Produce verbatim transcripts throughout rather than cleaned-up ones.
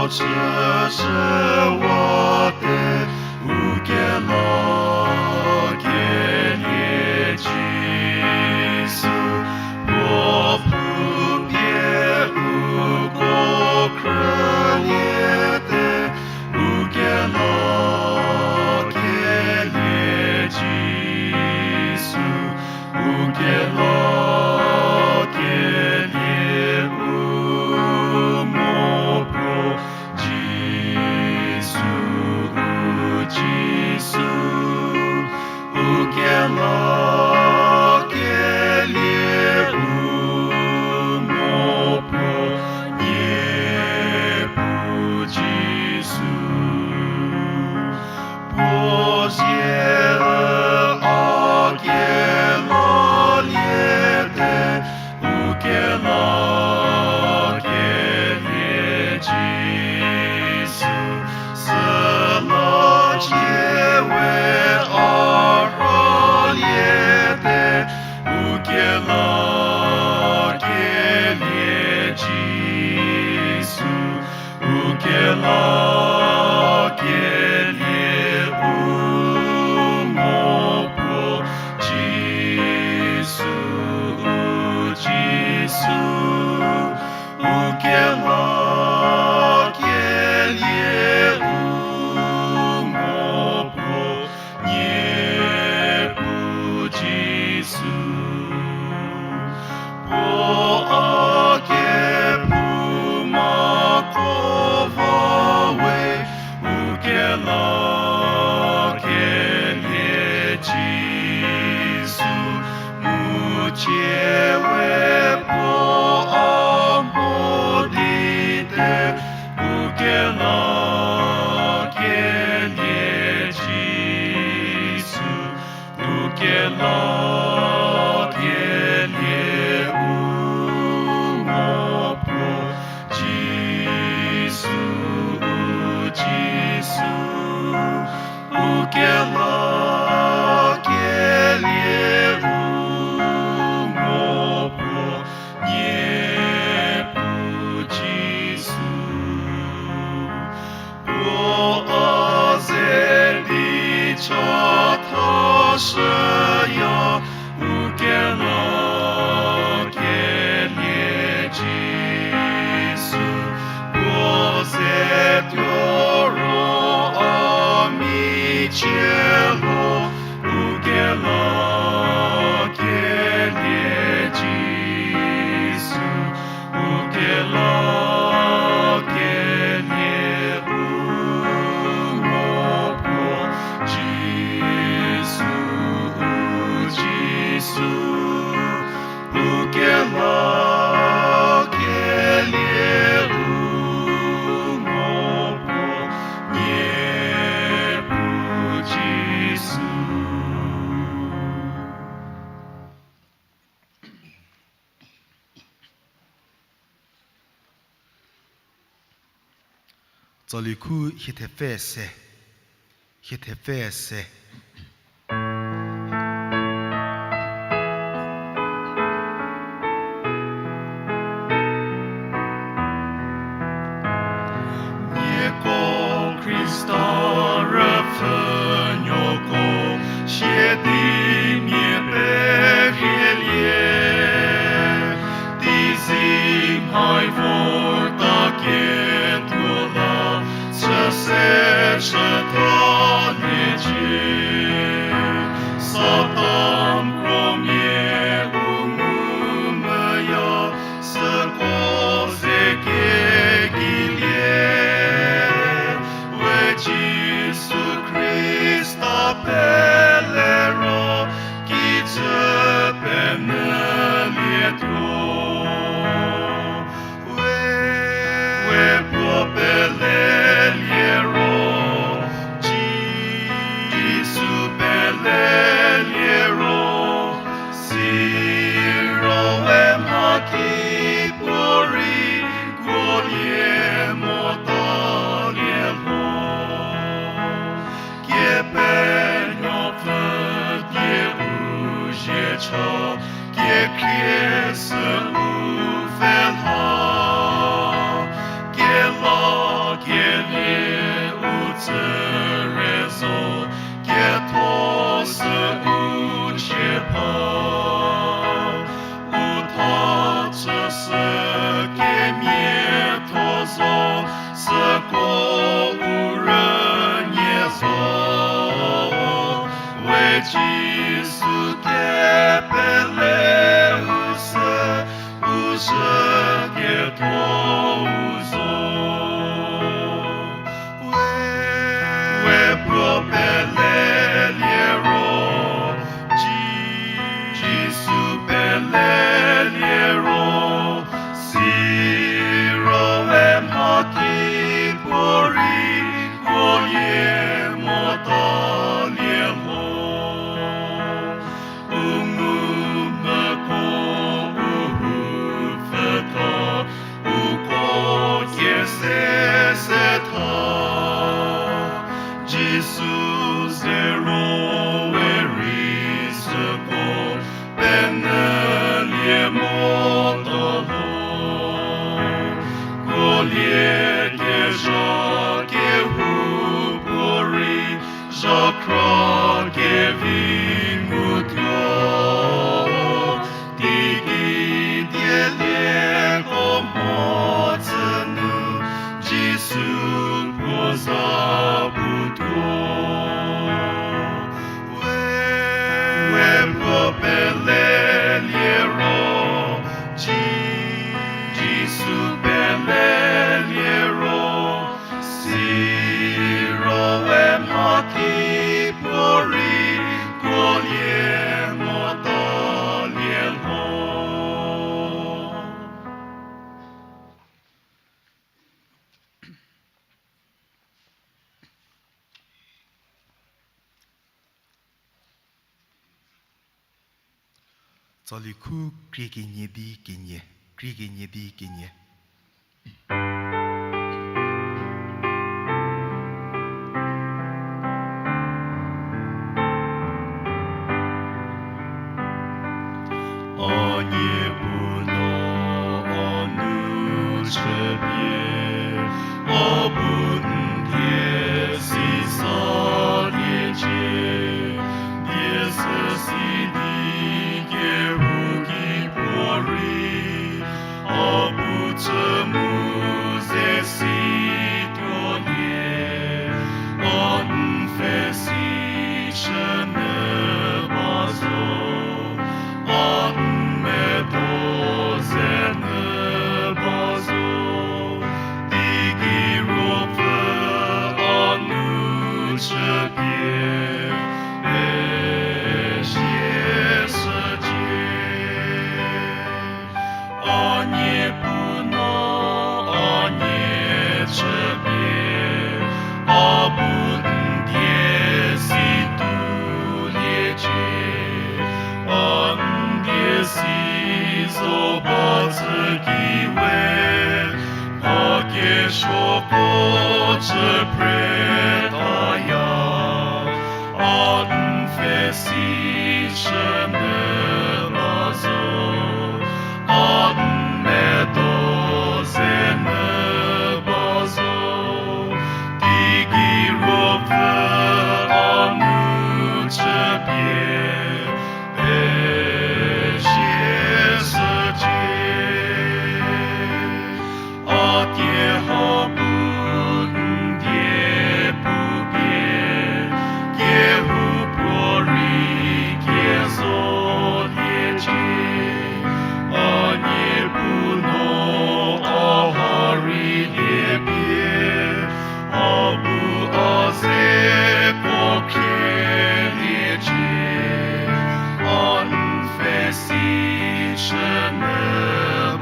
chüshüwate, u kelakelie Jisu, puo pupie uko khrüliete, u kelakelie Jisu, u kelakelie u mo puo Jisu, u Jisu, u kelakelie u mo puo Niepuu Jisu. Puo zie a kelaliete, u kelakelie Jisu, süla cie we a rhaliete, u kelakelie Jisu, u kelakelie u mo puo Jisu, u Jisu, u kelakelie u mo puo Niepuu Jisu. Puo a kephouma ko va we, u kelakelie Jisu, mu cie we puo a mo di te, u kelakelie Jisu, u kelakelie u mo puo Jisu, u Jisu, u kelakelie u mo puo Niepuu Jisu. Puo a ze di chatha shüya, u kelakelie Jisu, puo ze tuo ro a michie lo, u kelakelie Jisu, u kelakelie u mo puo Jisu, u Jisu, u kelakelie u mo puo Niepuu Jisu. Tsali khu hie thepfü se, hie thepfü se. Nieko Khrista rüpfhünuoko, sie di mia perhielie, teizie mhai vorta ketuo la, chüse chütha liecie. Satan kromia u ngu müya, süko ze kekilie, we Jisu Khrista pele ro, kijü penyülietuo. We, we puo pelelie ro, Jisu pelelie ro, siro we mha ki puorei kuolie motalie lho. Kepenuopfü die u zie cha, kekhrie sü u pfhe la, kela Jisu kepele u sü, u zhü ketho u zo. We, we puo pelelie ro, Ji-, Jisu pelelie ro, siro we mha ki puorei, kuolie motalie lho. U ngumvüko u hu pfhütho, uko kese se tha. Jisu ze ro we rei süko, penyülie mota lho. Kuolie kezha kehoupuorei, zhakhra kevi ngutuo. Teigei dielieko mhodzü nu, Jisu puo za putuo. We, we puo pelelie ro, Ji-, Jisu pelelie ro, siro we mha ki puorei, kuolie motalie lho. Tsali khu krie kenie di kenie, krie kenie di kenie. A Niepuu no a nu chüpie, a bu n die si saliecie, die sü si di kehouki puo rei, a bu chü mu ze si tuolie, a n pfhe si chünyü ba zo, a n medo zenyü ba zo, teigei ruopfü a nu chüpie, pezie shücie. A Niepuu no a nie chüpie, a bu n die si tuoliecie, a n die si zo ba tsü ki we, a kesuoko chü phretaya, a n pfhe si chünyü ba zo, a n medo zenyü ba zo, teigei ruopfü a nu chüpie, pezie shücie. A tie hau bu n die pupie, kehoupuorei kie zoliecie, a Niepuu no a ha rei liepie, a bu a zeko khrieliecie, a n pfhe si chünyü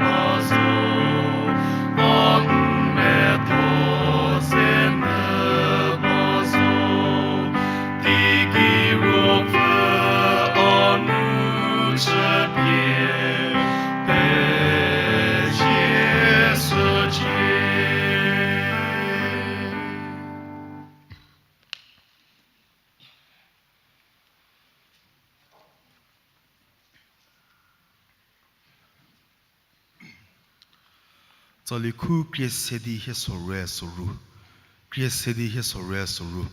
ba zo, a n medo zenyü ba zo, teigei ruopfü a nu chüpie, pezie shücie. Tsali khu krie se di hie sorou soru. Krie se di hie sorou soru.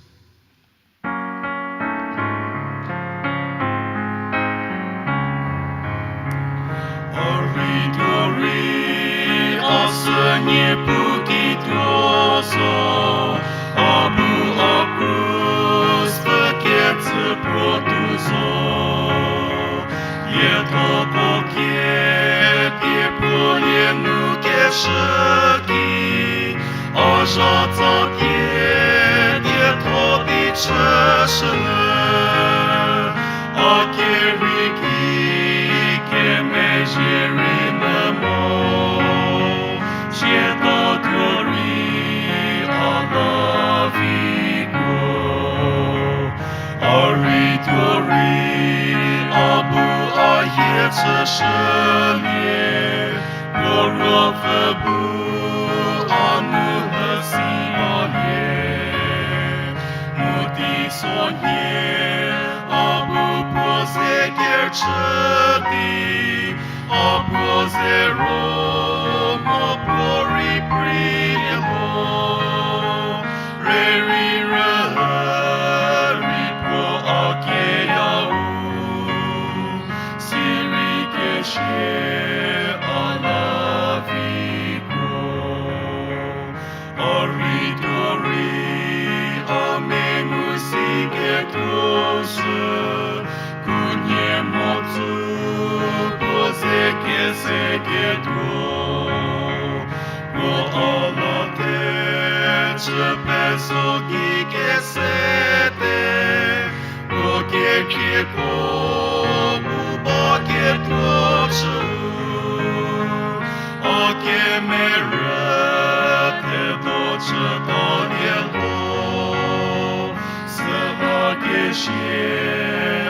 A rei tuo rei, a sü Niepuu ki tuo zo, a bu a krus pfükecü puo tuo shüki, a zha tsa pie dietho di chüshünyü, a kerei ki kemezhie rei nyü mo, sietatuo rei a la vikuo. A rei tuo rei a bu a hie chüshülie, puo ruopfü bu a nu hesi balie. Mu teisonhie a bu puo ze kerüchü di, a puo ze ro mo puo rei preilie mo, rürei rüü rei puo a keyau, sirei kesie a la vikuo. A rei tuo rei a mengu si ketuo shü, khunhie mhodzü puo ze kese ketuo. Puo a la te chü peso ki kese te, puo kekrieko bu ba ketuo chü, a kemerü thedo chütalielho, süha kesie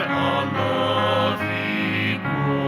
a la vikuo.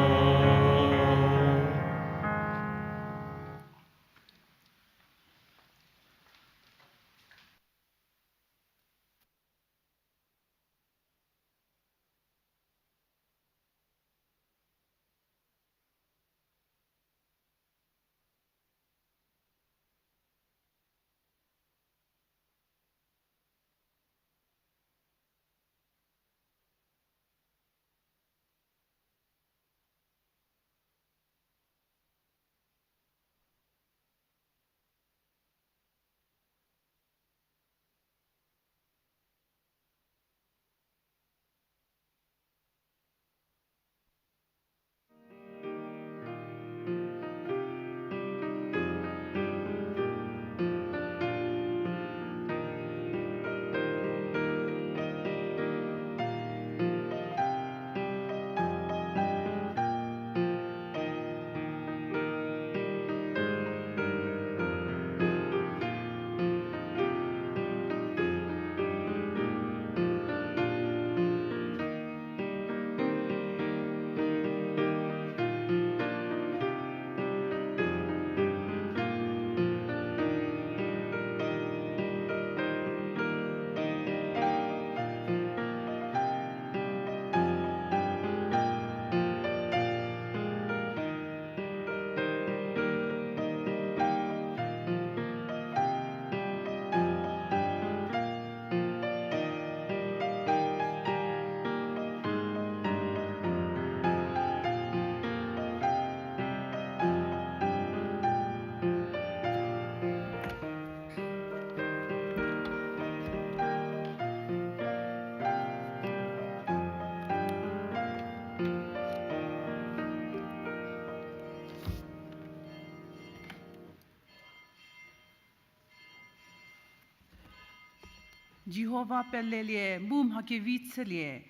Jihova pelelie mu mha kevi chülie,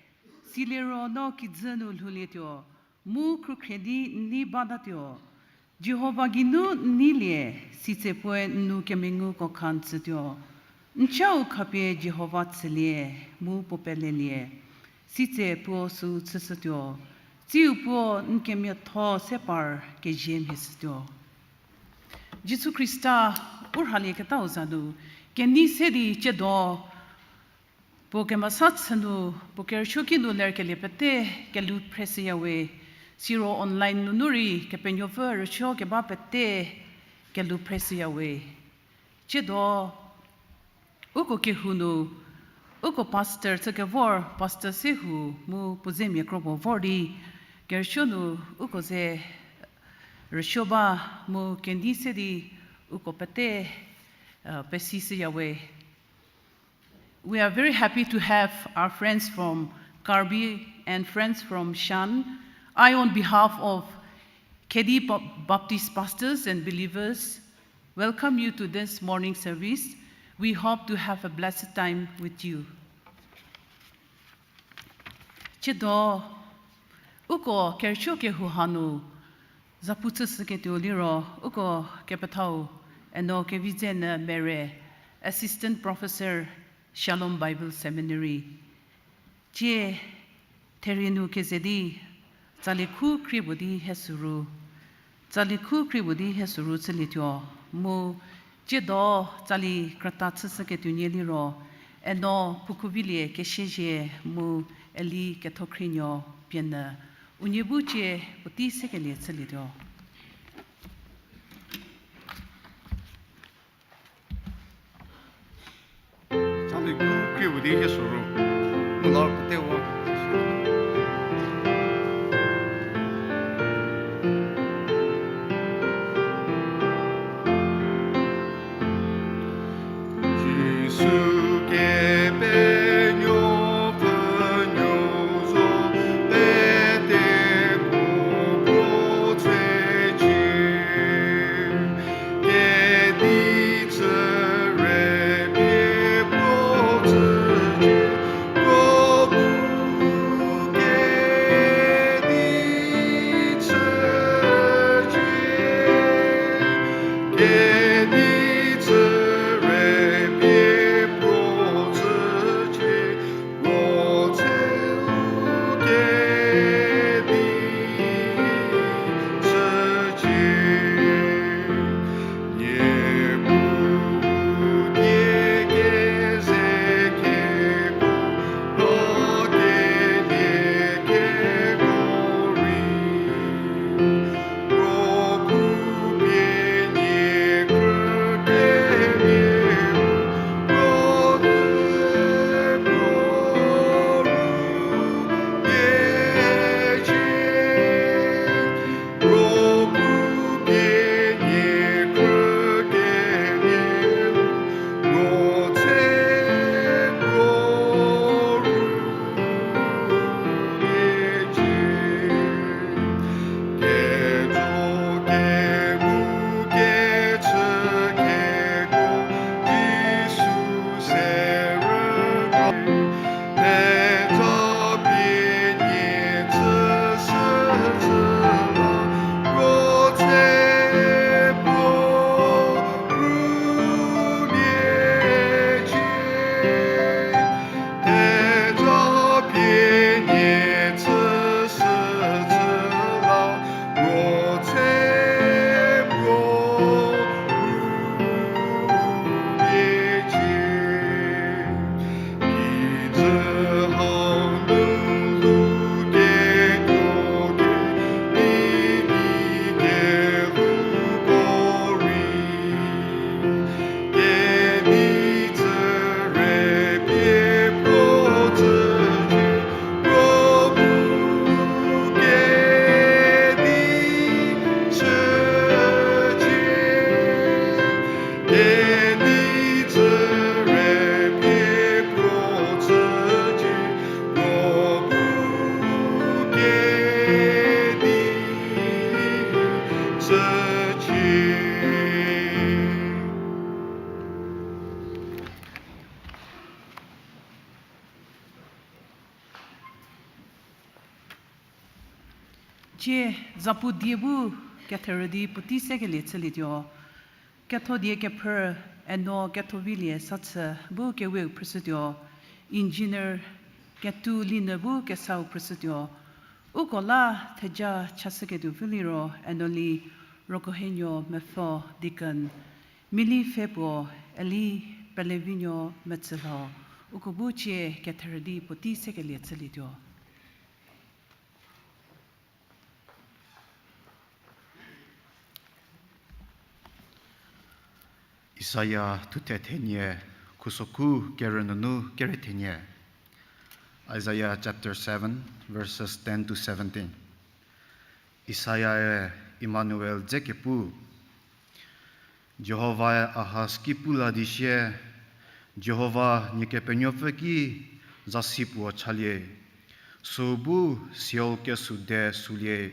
siliro no kijü nu lhoulietuo, mu khrükhrie di n nei batatuo. Jihova geinu n neilie, sitse puoe n nou kemenguko kha n tsütuo. N chau khapie Jihova tsülie, mu puo pelelie, sitse puo süu chüshütuo, tsiu puo n kemiatho se par kezie mhie shütuo. Jisu Khrista u rhalieketau za nu, kenei se di tsiedo, puo kemesa chü nu, puo kerüsuoki nu lerkelie pete kelhou phreshüyawe, siro online nunu rei Kepenuopfü rüsuo keba pete kelhou phreshüyawe. Tsiedo, uko kehou nu, uko pastor chükevor, pastor se hu mu puo zemia kro puo vor di, kerüsuo nu uko ze rüsuo ba mu kenei se di uko pete, uh, pesishüyawe. We are very happy to have our friends from Karbi and friends from Shan. I, on behalf of Khedi Bap-, Baptist pastors and believers, welcome you to this morning service. We hope to have a blessed time with you. Tsiedo, uko kerüsuo kehou hanu, zapu chüshüketuo liro, uko kepethau, Eno Kevizenyü Mere, Assistant Professor, Shalom Bible Seminary. Tsie therie nu keze di, tsali khu krie puo di hie süru, tsali khu krie puo di hie süru chülietuo, mu tsiedo tsali krüta chüshüketuo nyie liro, Eno Phukhuvilie Kesiezie mu Eli Kethokhrinuo pienyü, unie bu tsie puotei sekelie chülietuo. Tsali khu krie puo di hie süru, mu la pete wo. Jisu Kepenuopfü nuo zo, pete puo puo tsecie. Kedi chüre pie puo tsücie, puo bu kedi chücie. Kedi chüre pie puo tsücie, Tsie zapu die bu ketherü di puotei sekelie chülietuo. Ketho die kephrü Eno Kethovilie Sachü bu keweu phrüshütuo, engineer Ketulinyü bu kesau phrüshütuo. Uko la theja chashüketuo pfü liro Enoli Rokohenuo Mepfo deacon, Mili Pfhe puo, Eli Pelevinuo Metsülho, uko bu tsie ketherü di puotei sekelie chülietuo. Isaia thuthe thenie, khusoku kerü nunu kere thenie. Isaiah chapter seven, verses ten to seventeen. Isaia-e Emmanuel dze kepu. Jihovae Ahaz ki pu la di sie, Jihova nie Kepenuopfü ki zasi puo chalie, süu bu Seol kesü de sülie,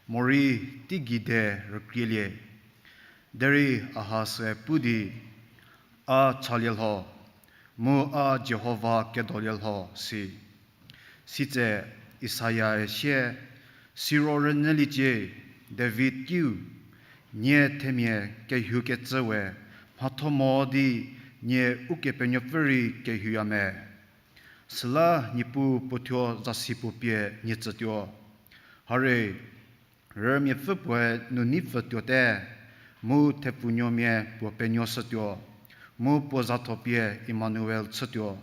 morei teigei de rükrielie. Derei Ahaz-e pu di, A chalie lho, mu a Jihova kedolie lho, si. Sitse Isaia-e sie, Siro rünyüliecie, David kiu, nie themia kehoukecü we mhatho mo di nie Ukepenuopfü rei kehouya me? Süla Niepuu puothuo zasi puo pie nie tsütuo. Hare, rümiapfü puoe nuneipfü tuote, mu thepfunuomia puo penuoshütuo, mu puo zatho pie Emmanuel chütuo.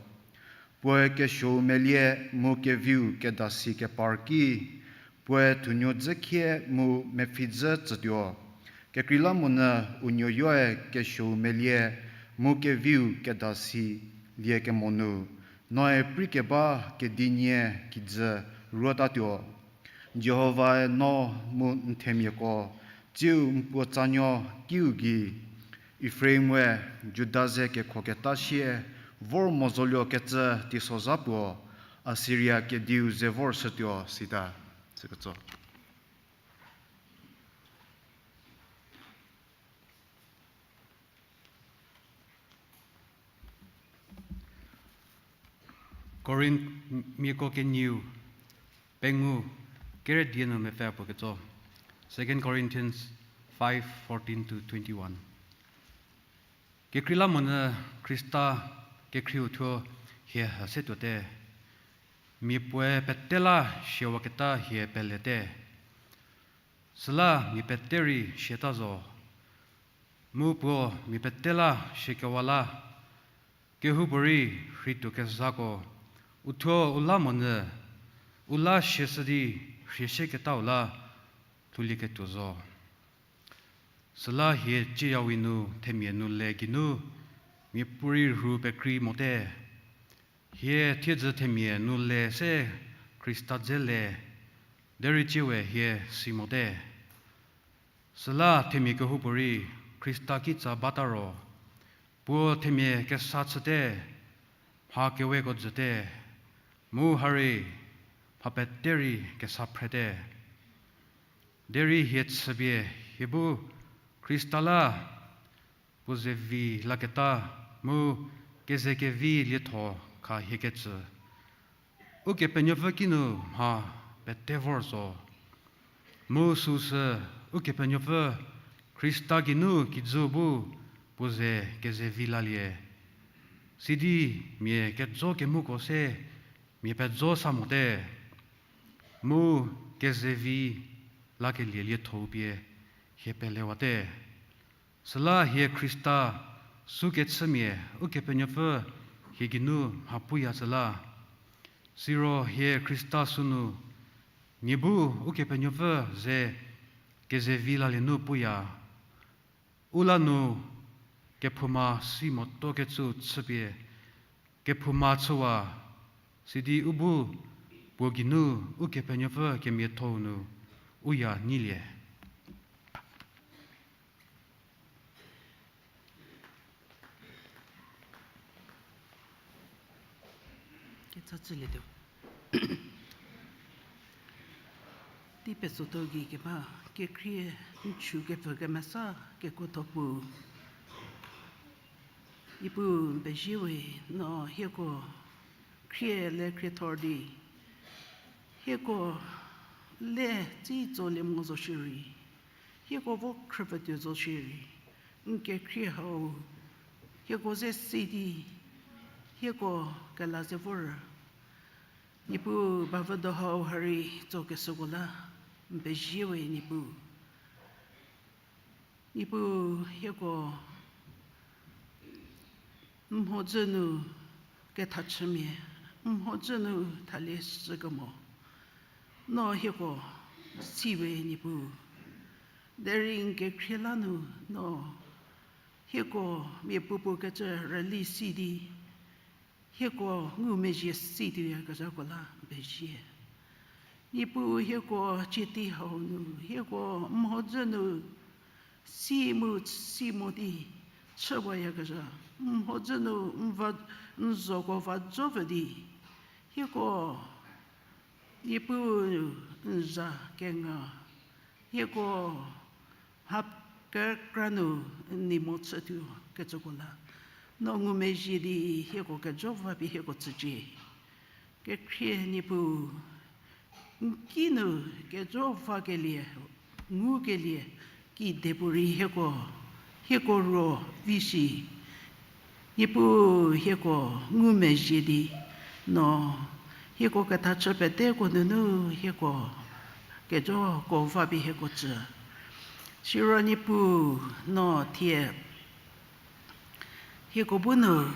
Puoe kesuou melie mu keviu kedasi kepar ki, puoe thunuo dzükhie mu mepfhi dzü tsütuo. Kekreilamonyü u nuoyoe kesuou melie mu keviu kedasi lie kemo nu, noe prei keba kedinie kijü ruotatuo. Jihovae no mu n themiako, tsiu n puo tsanuo kiu gei, Efraim we Juda ze kekhoketa sie vor mo zoliekecü teisozha puo, Assiria kediu ze vorshütuo sita. Sikecü. Korinthmiako kenieu, pengou, kere die nu mepfü puo ketso. Second Corinthians five fourteen to twenty-one. Kekreilamonyü Khrista kekhrieu thuo hie ha se tuote. Mia puoe pete la siawaketa hie pelete. Süla mia pete rei siata zo. Mu puo mia pete la siekewa la, kehoupuorei rheituo kezhako, u thuo u la monyü, u la siashü di rhieshüketau la lhoulieketuo zo. Süla hie cieyawe nu themia nu le geinu, miapuorei rhu pekrei mote. Hie thiedzü themia nu le se Khrista dze le, derei tsiewe hie si mote. Süla themia kehoupuorei Khrista kitsa bata ro, puo themia kesa chüte, mha keweko jüte, mu harei mha pete rei kesa phrete. Derei hie chüpie hie bu Khrista la puo ze vi laketa mu kezekevi lietho kha hiekecü. Ukepenuopfü kinu mha pete vor zo. Mu süsü Ukepenuopfü Khrista geinu kijü bu puo ze kezevi lalie. Sidi mia kejo kemoko se mia pejo sa mote. Mu kezevi lakelie lietho-u pie hie pelewate. Süla hie Khrista sükechümia Ukepenuopfü hie geinu mha puya süla. Siro hie Khrista sünu, nie bu Ukepenuopfü ze kezevi lalie nu puya. U la nu kephouma si motuo kecü chüpie, kephouma chüwa, sidi u bu puo geinu Ukepenuopfü kemiatho-u nu u ya nyilie. Ketsa chülietuo. Tei petsotuo gei keba, kekhrie n chü kepfü kemesa kekuotho puo. Niepuu n pezie we, no hieko khrie le khriethor di, hieko le tsi tsolie mo zo shierei, hieko vo khrüpfütuo zo shierei, n kekhrie hau hieko ze si di, hieko kela ze vor. Niepuu bavüdo hau harei tsokeshüko la, n pezie we Niepuu. Niepuu hieko n mhodzü nu kethachümia, n mhodzü nu thalie shükemo, no hieko si we Niepuu. Derei n kekhrie la nu no hieko miapuopuo kecü rüli si di, hieko ngumezhie si tuoyakezhako la n pezie. Niepuu hieko cie tei hau nu, hieko n mhodzü nu si mu si mo di chüwayakezha, n mhodzü nu n va, n zoko va zo pfü di, hieko Niepuu n za kenga Hieko mha kekra nu n nei mo chütuo kecüko la, no ngumezhie di hieko kejo va pie hieko tsücie. Kekhrie Niepuu, n ki nu kejo vakelie, ngukelie, kidepuorei hieko, hieko ruo vi shi. Niepuu hieko ngumezhie di, no hieko kethachü peteko nunu hieko kejoko va pie hieko tsü. Siro Niepuu no thie hieko bu nu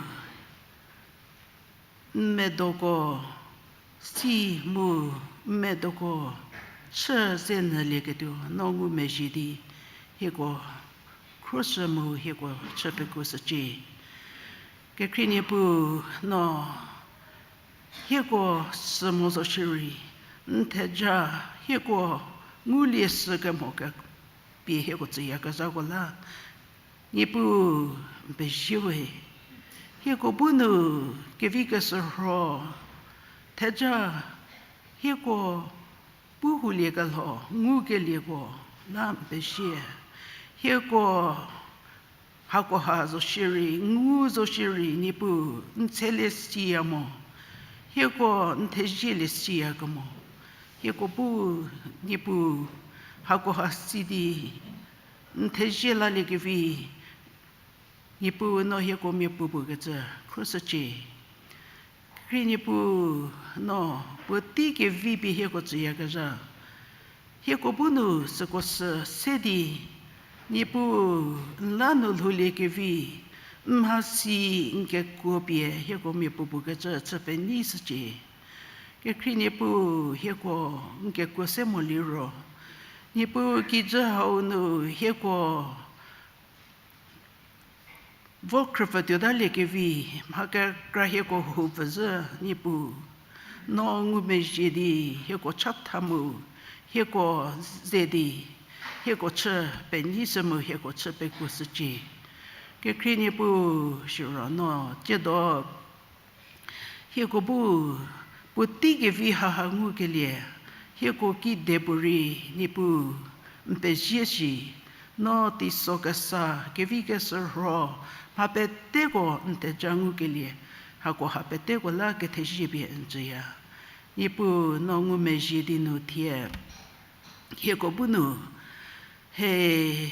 n medoko si mu n medoko chü ze nyülieketuo no ngumezhie di hieko khruoshü mu hieko chü pekuoshücie. Kekhrie Niepuu no hieko sü mo zo shierei, n theja hieko ngulie sü kemo ke pie hieko tsüyakezhako la, Niepuu n pezie we. Hieko bu nu kevi keshürho, theja hieko pu huliekelho ngukelieko la n pezie. Hieko hakoha zo shierei, ngu zo shierei, Niepuu n tselie siya mo. Hieko n thezielie siya kemo. Hieko bu, Niepuu, hakoha si di n thezie laliekevi, Niepuu no hieko miapuopuo kecü khruoshücie. Khrie Niepuu no puotei kevi pie hieko tsüyakezha. Hieko bu nu süko sü se di, Niepuu n la nu lhouliekevi, n mhasi n kekuo pie hieko miapuopuo kecü chü penei shücie. Kekhrie Niepuu hieko n kekuo se mo liro, Niepuu kijü hau nu hieko vo khrüpfü tuotaliekevi, mha kekra hieko hu pfüzhü Niepuu. No ngumezhie di hieko chatha mu, hieko ze di, hieko chü penei shü mu hieko chü pekuoshücie. Kekhrie Niepuu siro no tsiedo hieko bu puotei kevi haha ngukelie, hieko kidepuorei Niepuu n pezie shi, no teiso kesa, kevi keshürho, mha peteko n theja ngukelie, hako ha peteko la kethezie pie n tsüya. Niepuu no ngumezhie di nu thie hieko bu nu, he,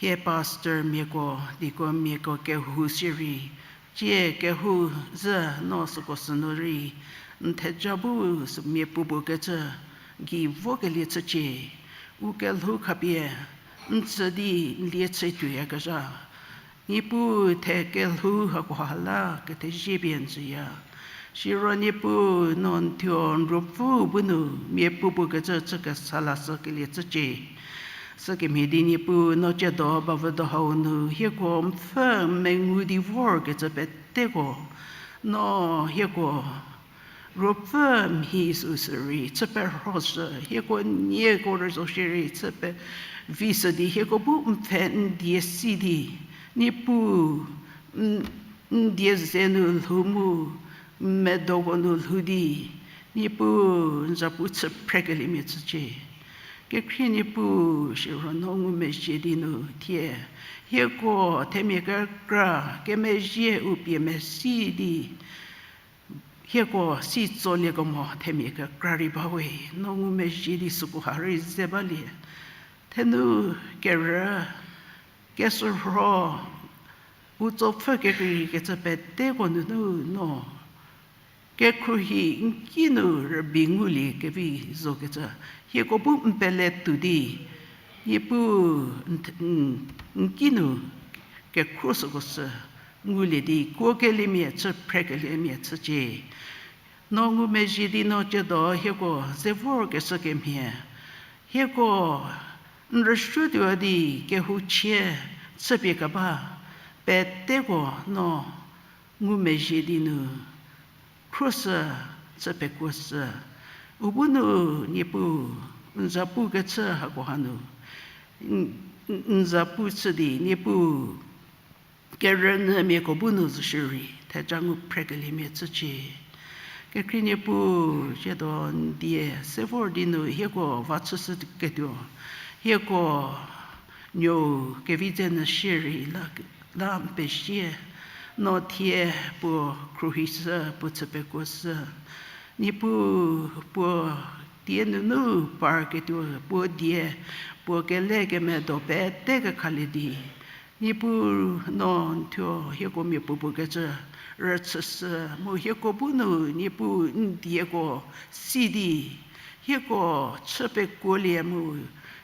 hie pastormiako, deaconmiako kehou shierei, tsie kehou zhü no süko sünu rei, n theja bu sümia puopuo kecü, gei vokelie chücie, u kelhou khapie, n tsü di n lie chü tuoyakezha. Niepuu the kelhou hakoha la kethezie pie n tsüya. Siro Niepuu no n thuo n ruopfü bu nu mia puopuo kecü chü kesa lashükelie chücie. Sükemhie di Niepuu no tsiedo bavüdo hau nu hieko n pfhü mengu di vorkecü peteko, no hieko ruopfü mhi süsü rei chü perhoshü, hieko nieko rüzo shierei chü pevi shü di, hieko bu n pfhe n die si di, Niepuu n, n die ze nu lhou mu, n medoko nu lhou di, Niepuu n zapu chü phrekeliemia chücie. Kekhrie Niepuu siro no ngumezhie di nu thie, hieko themia kekra kemezhie u pie mesi di, hieko si tsolie kemo themia kekra rei ba we, no ngumezhie di süko ha rei ze balie. Thenu kerü, keshürho, u tsopfü kekrei kecü peteko nunu no kekhruohi n ki nu rübei ngulie kevi zokecü, hieko bu n pele tuo di, Niepuu n, n, n ki nu kekhruo süko sü ngulie di kuokeliemia chü phrekeliemia chücie. No ngumezhie di no tsiedo hieko ze vorkeshü kemhie, hieko n rüsuotuo di kehouchie chüpie keba peteko no ngumezhie di nu khruoshü chü pekuoshü. U bu nu Niepuu n zapu kechü hako hanu n, n, n zapu chü di Niepuu kerünyümiako bu nu zo shierei theja ngu phrekeliemia chücie. Kekhrie Niepuu, siedo n die se vor di nu hieko va chüshüketuo, hieko nuou kevi dze nyü shierei la, la n pezie, no thie puo khruohishü, puo chü pekuoshü. Niepuu, puo tie nunu parketuo, puo die, puo kele kemedo pete kekhalie di, Niepuu, no n thuo hieko miapuopuo kecü rüchüshü mu hieko bu nu, Niepuu, n dieko si di hieko chü pekuolie mu,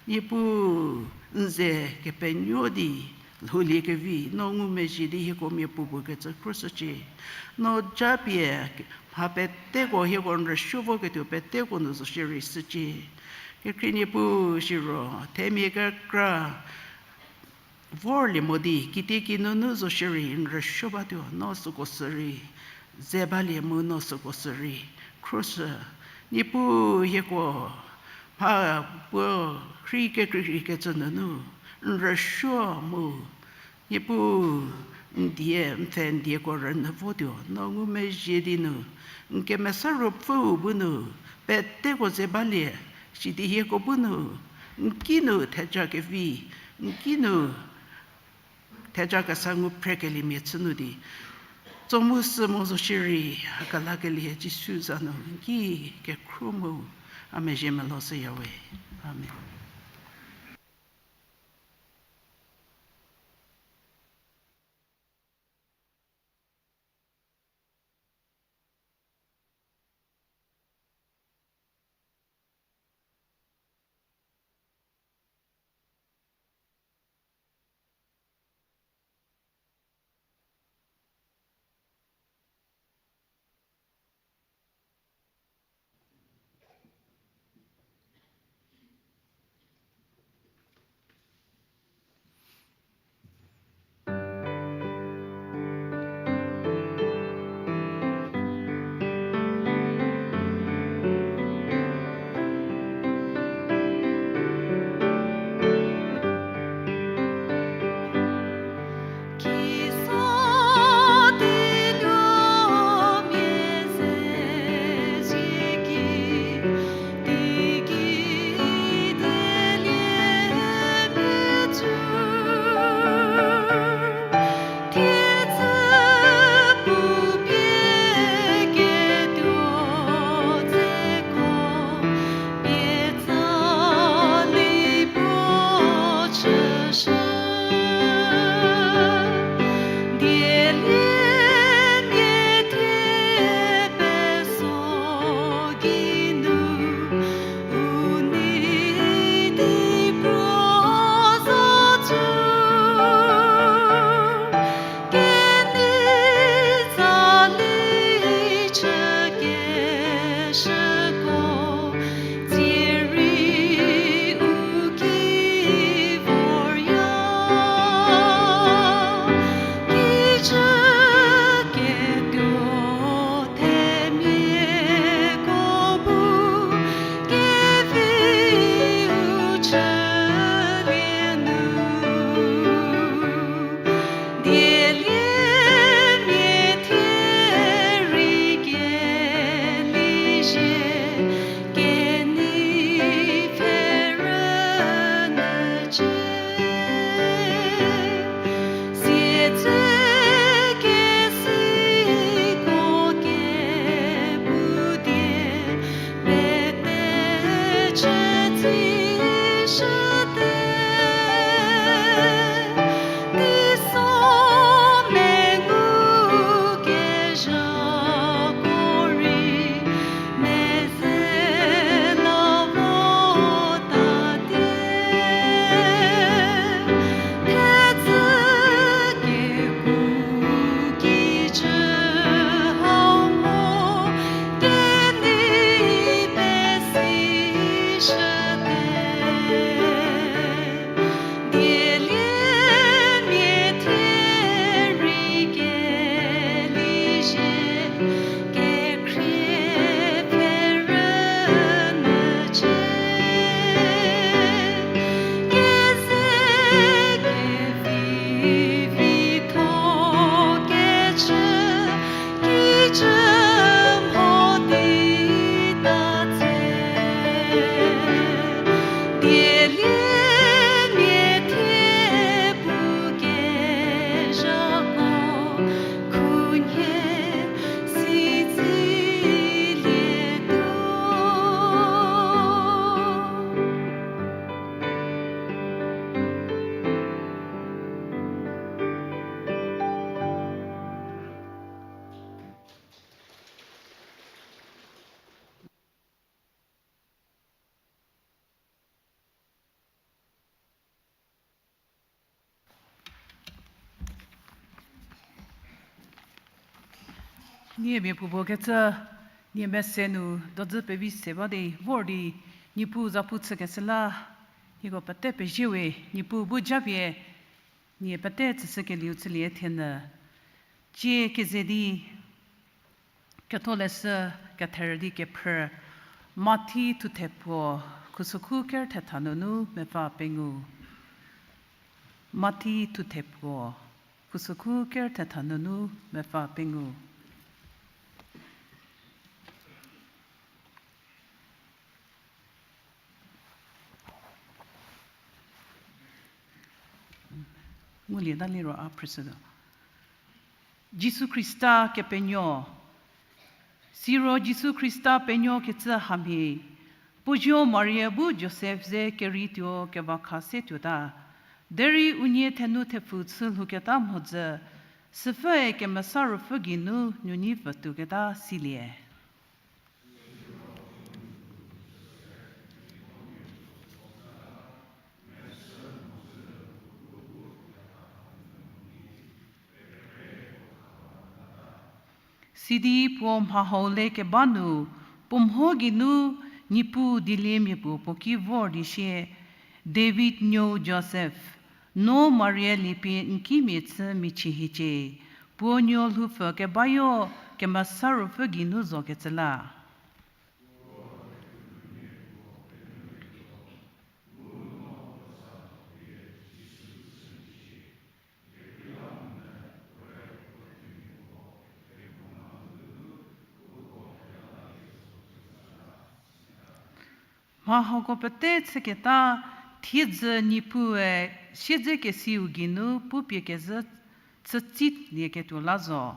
Niepuu, n ze kepenuo di lhoulie kevi no ngumezhie di hieko miapuopuo kecü khruoshücie. No japie mha peteko hieko n rüsuo voketuo peteko nu zo shierei shücie. Kekhrie Niepuu, siro themia kekra vorlie mo di kitiekinu nu zo shierei n rüsuo batuo, no süko sürei ze balie mu no süko sürei khruoshü. Niepuu, hieko mha puo rhei kekreikrei kecü nunu n rüsuo mu, Niepuu, n die n pfhe n dieko rünyü votuo no ngumezhie di nu, n Kemesa Ruopfüu bu nu peteko ze balie, sidi hieko bu nu n kinu theja kevi, n kinu theja kesa ngu phrekeliemia chü nu di tso mu sü mo zo shierei, hakelakelie Jisu za nu n ki kekhruo mu a mezhie meloshüyawe. Amen. Nie miapuopuo kecü, nie mese nu dodzü pevi se ba di vor di, Niepuu zapu chükeshü la, nieko pete pezie we, Niepuu bu japie, nie pete tsüshükelieu chülie thenyü. Cie keze di, Ketholeshü ketherü di kephrü, Mathi thuthe puo, khusokhu ker thetha nunu mepfü pengou. Mathi thuthe puo, khusokhu ker thetha nunu mepfü pengou. Ngulie ta liro a phrüshütuo. Jisu Khrista kepenuo. Siro Jisu Khrista penuo kecü hamhie, puo zuo Maria bu Josef ze kerei tuo kevakha se tuota. Derei unie thenu thepfu chü lhouketa mhodzü, süpfüe Kemesa Ruopfü geinu nunei pfü tuoketa silie. Sidi puo mha hau le keba nu, puo mho geinu Niepuu dieliemia puo puo ki vor di sie, David nuou Josef, no Maria liepie n kimia chü michie hiecie, puo nuo lhoupfü kebayo Kemesa Ruopfü geinu zokecü la. Mha hako pete chüketa thiedzü Niepuue siedzekesiu geinu pupie kezhü chütsilieketuo la zo.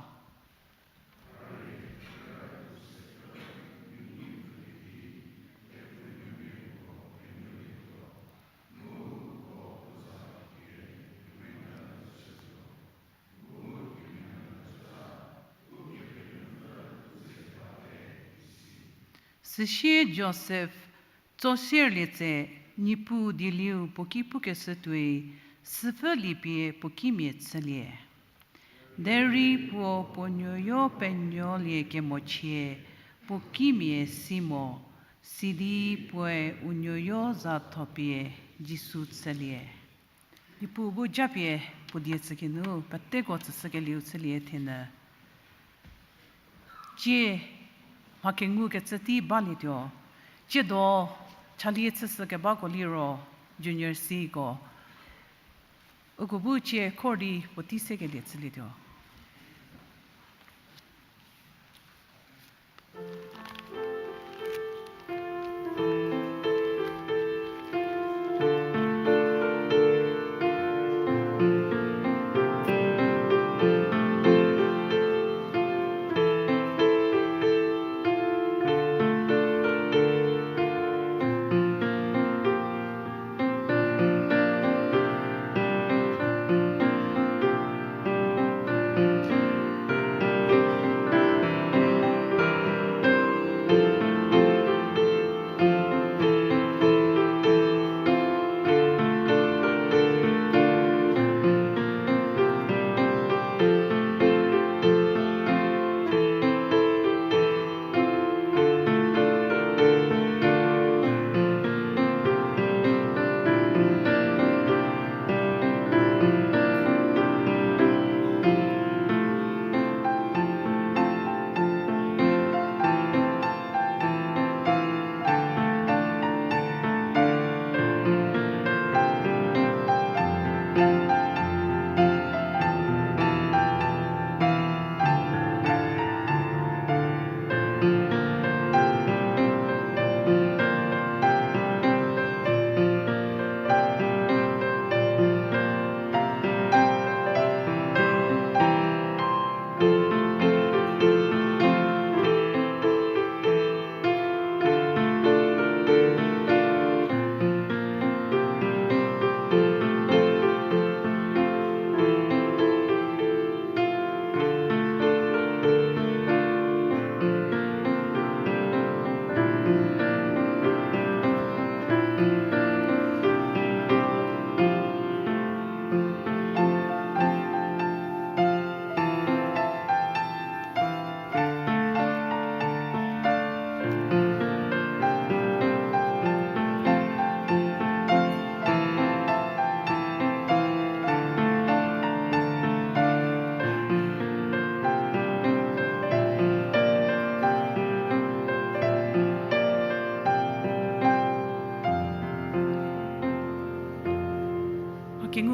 Süsie Josef tsoshierlie tse, Niepuu dielieu puo ki pukeshü tuoi, süpfü liepie puo kimia chülie. Derei puo puo nuoyo penuolie kemochie, puo kimia si mo, sidi puoe u nuoyo za thopie Jisu chülie. Niepuu bu japie puo die tsükinu peteko tsüshükelieu chülie thenyü. Cie mha kengukecü tei balietuo. Tsiedo chalie chüshükebako liro Junior Cko. Uko bu cie khor di puotei sekelie chülietuo.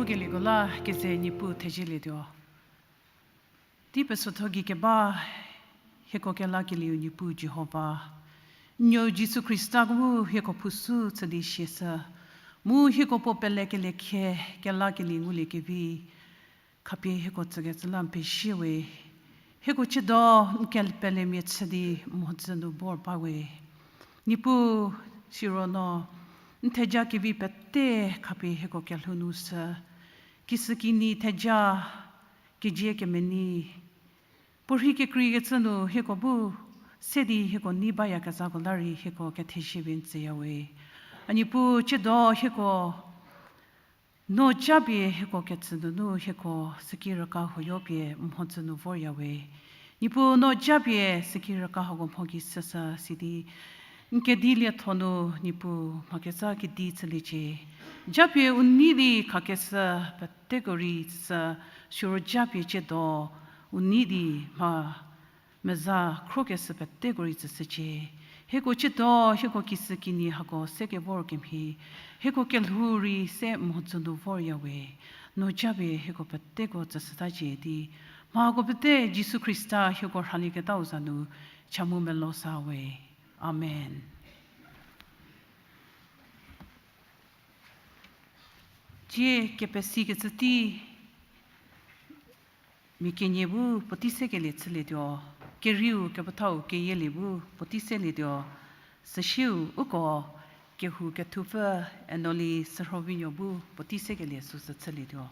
Kelieko la keze Niepuu thezielietuo. Tei pesotho gei keba, hieko kelakelieu Niepuu Jihova. N nuou Jisu Khrista bu hieko phushü chü di siashü. Mu hieko puo pelekelie khe kelakelie nguliekevi khapie hieko tsükecü la n pezie we. Hieko tsiedo n kepelemia chü di mhodzü nu vor ba we. Niepuu, siro no n theja kevi pete khapie hieko kelhou nu sü. Kisükinyi theja, kijie kemenei, puorhi kekreikecü nu hieko bu se di hieko nei bayakezhako la rei hieko kethezie pie n tsüya we. A Niepuu, tsiedo hieko no japie hieko ketsü nunu hieko süki rüka huoyo pie mhodzü nu vorya we. Niepuu, no japie süki rüka hako mho gei süsü sidi n kedi lietho nu Niepuu mhakezha kedi chüliecie. Japie u nei di khakeshü peteko rei tsüshü, siro japie tsiedo u nei di mha meza khrokeshü peteko rei tsüshücie. Hieko tsiedo hieko kisükinyi hako se kevor kemhie, hieko kelhou rei se mhodzü nu vorya we. No japie hieko peteko tsüshütacie di, mha hako pete Jisu Khrista hieko rhalieketau za nu cha mu melo sa we. Amen. Tsie kepesikecü tei mia kenie bu puotei sekelie chülietuo, kerieu kepethau keyielie bu puotei selietuo, süsieu uko kehou kethupfü Enoli Sürhovinuo bu puotei sekelie süsü chülietuo.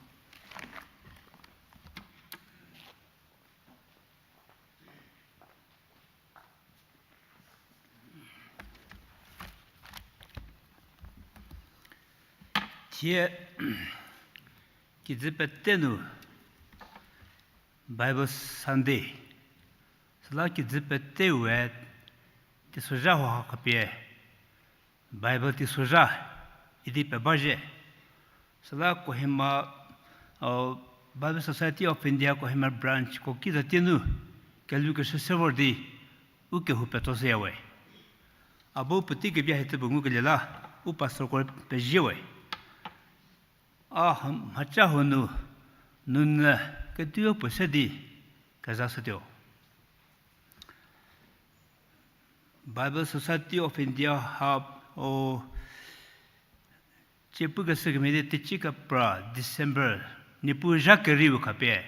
Thie kijü pete nu Bible Sunday. Süla kijü peteu we teisozha hau ha khapie Bible teisozha idi pebazhie. Süla Kohima, Bible Society of India Kohima branch ko kizatie nu kelhou keshü se vor di u kehou petso shüya we. A bu puotei kebie hie tüpfü ngukelie la u pastorko pezie we. A mhaca huo nu, nunyü kedipuo se di kezashütuo. Bible Society of India ha, o, cie pukeshü kemhie di teicie kepra December, Niepuu zha kerieu khapie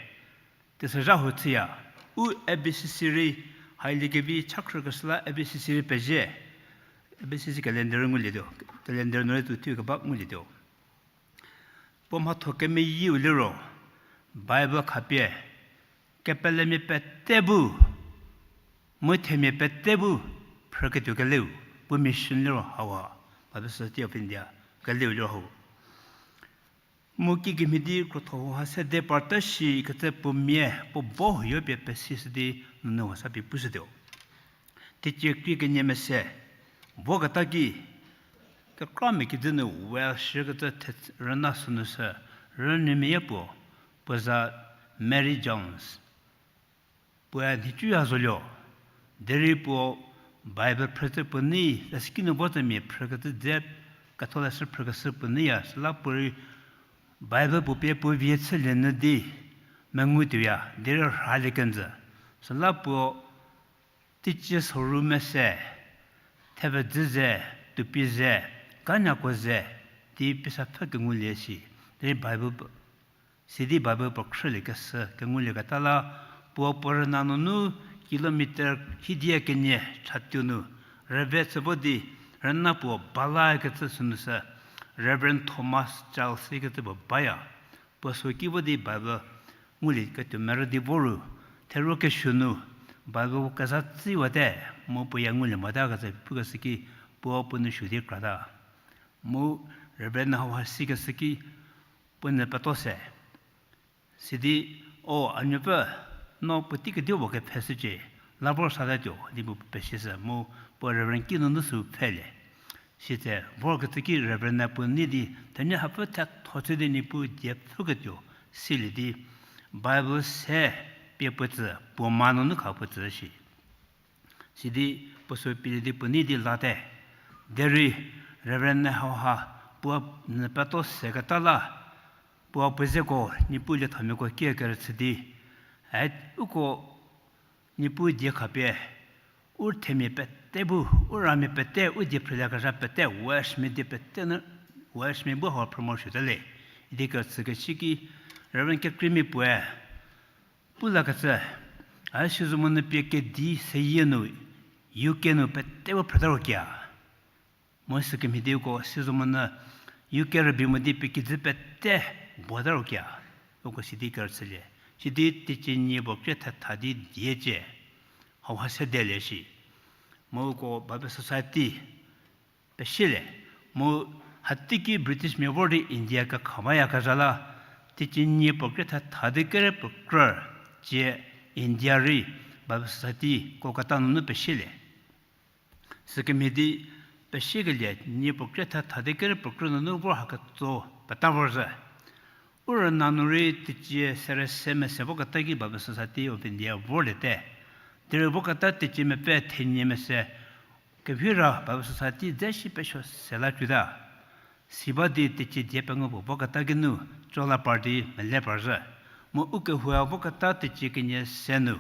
teisozha hau chüya. U A B C C rei hailiekevi chakhrükeshü la A B C C rei pezie. A B C C calendar ngulietuo, calendar nu rei tuo thiu keba ngulietuo. Puo mhatho kemeyieu liro, Bible khapie kepelemia pete bu, mu themia pete bu phrüketuo keleu, puo mission liro hauha, Bible Society of India keleu liro hau. Mu kikemhie di krotho hauha sede parta shikecü puo mia puo bo huoyo pie pesishü di nunu hauha sa pie pushütuo. Teicie krie kenie mese voketa ki, kekramia kijü nu well shükecü the rüna sünu sü, rünyümia puo, puo za Mary Jones. Puoe nhicuya zolie, derei puo Bible phrücü puo nei, süki nu vo tsemia phrükecü dze, ketholeshü phrükeshü puo neiya, süla puorei Bible puo pie puo vie chülie nyü di mengutuoya, derei rhalie kenjü. Süla puo teicie soru mese, thepfü dzü ze, tupi ze, kanyako ze, di pisa pfhü kengulie shi, derei Bible, sidi Bible puo khrülie keshü kengulieketa la, puo puo rüna nunu kilometer hidia kenie chatuo nu, rüve chü vo di, rüna puo bala kecü sünu sü, Reverend Thomas Charles ikecü puo baya. Puo süki vo di Bible ngulieketuo merü di voru, theru kesuo nu Bible kezha tsüwate, mu puo ya ngulie mota kecü pukeshü ki, puo puo nou suo di krata. Mu Reverend hauha sikeshü ki, puo nyü peto se. Sidi, o, a nuopfü, no puotei kedipuo kepheshücie, la vor satatuo, di mu pesishü, mu puo Reverend ki nunu sü pfhelie. Sitse vorkecü ki Reverend-e puo nei di, thenyü hapfü thetho chü di Niepuu die pfhüketuo silie di, Bible se pie puo tsü, puo ma nunu kha puo tsü shi. Sidi puo sü pielie di puo nei di late. Derei Reverend-e hauha puo nyü peto seketa la, Puo puo zeko, Niepuu liethamiako ki kerüchü di, a, uko Niepuu die khapie, u themia pete bu, u ramia pete, u die phrüliekezha pete, Welshmia die pete nu, Welshmia bu hau phrü morosuote le. Idi kerüchü kesi ki, Reverend Kekreimia puoe, pu lakecü, a, siezomonyü pie kedi seyie nu, U K nu pete bu phrüta ro kia. Mu sükemhie di uko siezomonyü U K rübei mo di pie kijü pete bota ro kia. Uko sidi kerüchülie. Sidi teicie nie puo krie thetha di diecie. Hauha sedelie shi. Mu uko Bible Society pesielie. Mu hateiki Britishmia vor di India kekha bayakezha la, teicie nie puo krie thetha di kere puo krü cie India rei Bible Society Kolkata nunu pesielie. Sükemhie di pesiekelie nie puo krie thetha di kere puo krü nunu vor haketso peta vorzhü. U rüna nu rei teicie sere se mese voketa ki Bible Society of India vorliete. Derei voketa teicie mepfü thenie mese kevira Bible Society dze shi pesuo se la tuota. Siba di teicie die pengou puo voketa geinu cola par di mele parzhü. Mu u kehoua voketa teicie kenie se nu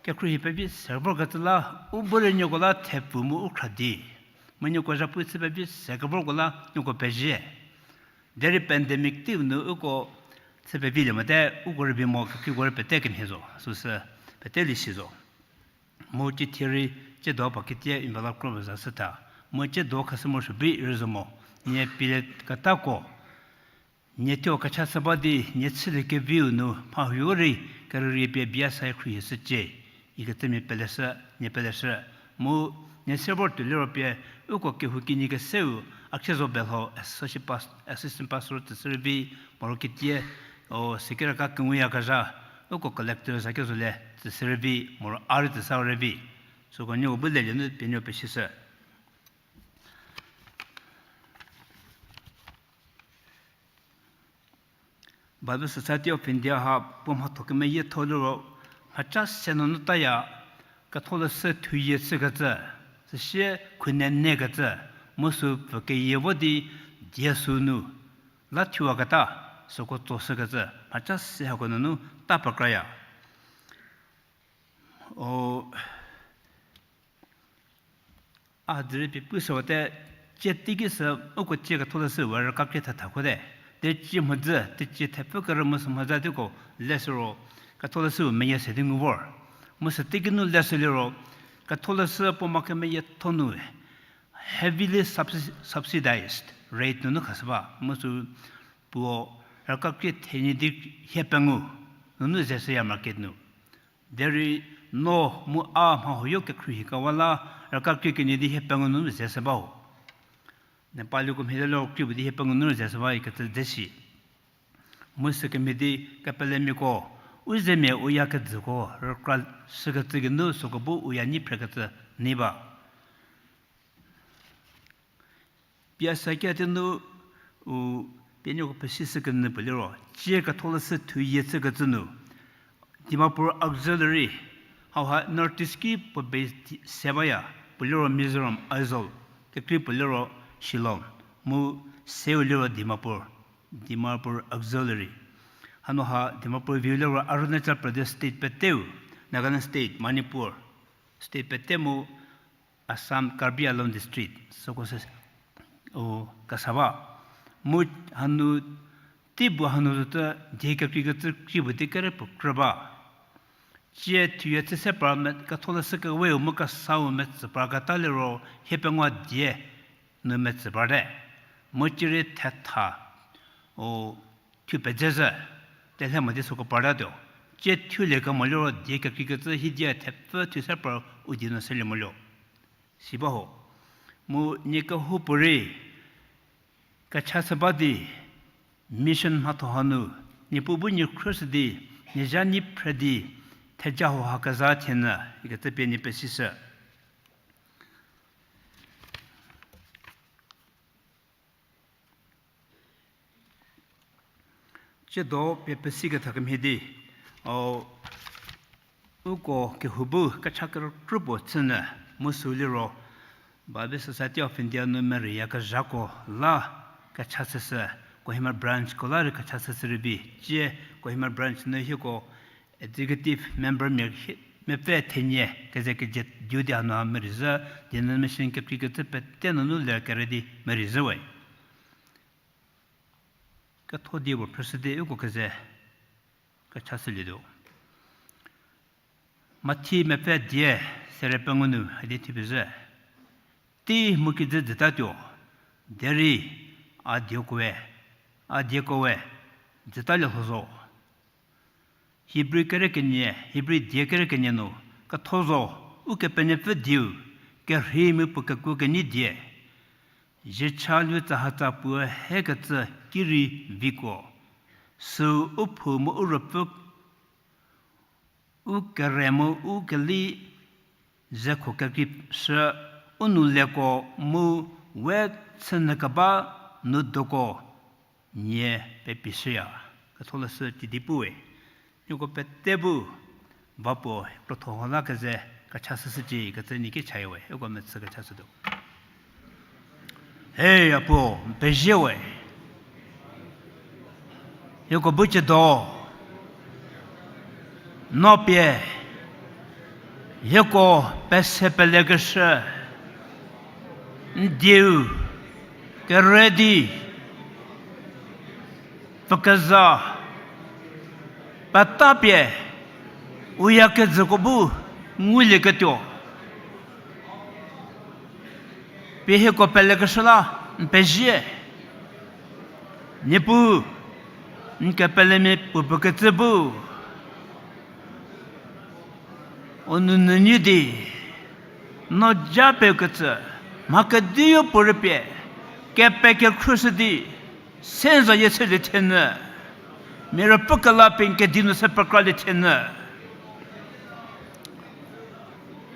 kekhruohi pevi se vorkecü la, u bu rei nieko la thepfu mu u khra di. Mu nieko zhapu chü pevi se kevorko la nieko pezie. Derei pandemic teiu nu uko chü pevilie mote, uko rübei mo kekreiko rei pete kemhie zo, süsü pete lisi zo. Mu cithie rei ciedo pa ketie envelope kro za shüta. Mu ciedo khashü morosuo bi rei zo mo, nie pielieketako nie thuo kecha shü ba di, nie chülie keviu nu mha huo rei kerürie pie bia sa khruohi shücie, ikecümia peleshü, nie peleshü. Mu nie se vor tuo liro pie, uko kehouki nie keseu, Akhiezo Belho, Associate Pas-, Assistant Pastor tsüshü rei vi, moro ketie, o, sekiraka kenguyakezha, uko collector za kezolie tsüshü rei vi, moro a rei tsüsa rei vi. Süko nieko bu lelie nu pie nieko pesishü. Bible Society of India ha puo mhatho kemeyietho liro, mhaca se nunu taya, ketholeshü thuyie chükecü, süsie khunene kecü, mu sü pfü keyie vo di die süu nu la thuwaketa, süko tsoshükecü mhaca se hako nunu ta pekraya. O, a dzüri pie pushüwate, cie teiki sü uko cie ketholeshüu rükakrie thetha khote. Teicie mhodzü, teicie thepfü kerü mu sü mhodzü teiko leshü ro, ketholeshüu meyie se di ngu vor. Mu sü teiki nu leshü liro, ketholeshü puo mha kemeyietho nu heavily subsi-, subsidized rate nunu khashü ba. Mu sü puo rükakrie thenie di hie pengou nunu zeshüya market nu. Derei no mu a mha huoyo kekhruohikewa la rükakrie kenie di hie pengou nunu zeshü ba ho. Nepaliko mhie liro krie puo di hie pengou nunu zeshü ba ikecü dze shi. Mu sükemhie di kepelemiako, u zemia u ya kedzüko rükra shükecü geinu süko bu u ya nyi phrekecü nei ba. Pie sakia tenu, u, pie nieko pesishü kenyü puo liro, cie ketholeshü thuyie chükecü nu, Dimapur Auxiliary, hauha North East ki puo base se baya, puo liro Mizoram Aizawl, kekrei puo liro Shillong, mu seu liro Dimapur, Dimapur Auxiliary. Hanu ha Dimapur viu liro Arunachal Pradesh state peteu, Nagaland state, Manipur state pete mu Assam, Karbi Anglong district süko sü, o, kesa ba. Mu hanu tei bu hanu zote die kekreikecü krei puo di kere puo krü ba. Cie thuyie chü se par me, ketholeshü keweu mu kesau metsü parketa liro hie pengou die nu metsü parte. Mu cierei thetha, o, thu pedzezhü, telhe mo di süko partatuo. Cie thulie kemo liro die kekreikecü hidia thepfü thu se par u die nu selie moluo. Si ba ho. Mu nie kehoupuorei kecha shü ba di, mission mhatho hanu, Niepuu bu nie khrüshü di, nie zha nyi phre di, theja hauha kezha thienü, ikecü pie nie pesishü. Tsiedo pie pesi ketha kemhie di, o, uko kehou bu kecha kerükrie puo chünyü, mu sü liro, Bible Society of India nu merüyakezhako la kecha chüshü, Kohima branch ko la rei kecha shüshü rei vi. Cie Kohima branch nu hieko executive member mia hie, mepfü thenie keze keje duty hanu ha merei zhü, denomination kekreikecü pete nunu ler kere di merei zhü we. Ketho die puo phrüshü di uko keze kecha shülietuo. Mathi mepfü die sere pengou nu hadi thupie zhü. Tei mu kijü jütatuo, derei a diekoe, a diekoe, jütalie lho zo. Hibri kere kenie, Hibri die kere kenie nu, ketho zo, Ukepenuopfü dieu, kerhei mu puo kekuo kenyi die. Ziecha lu tsahatsa puo hekecü ki rei vikuo. Süu u phou mu u ruopfü, u kere mu u keli, zekho kekrei shü, u nou leko mu we chünyü keba nu doko nie pepi shüya. Ketholeshü tidi puwe. Nieko pete bu va puo krotho ho la keze kecha shüshücie kecü nie ki chaya we, uko mechü kecha shütuo. He, a puo, n pezie we. Hieko bu ciedo. No pie. Hieko pese pelekeshü. N dieu. Kere di. Pfükeza. Peta pie. Uyakejüko bu. Ngulieketuo. Pie hieko pelekeshü la n pezie. Niepuu, n kepelemia puo puo kecü bu u nou nunyi di, no ja pekecü, mha kediu puo rüpie, kepe kekhrushü di, se zayie chülie thienyü, mia rüpfü kela pie n kedi nu se pekralie thienyü.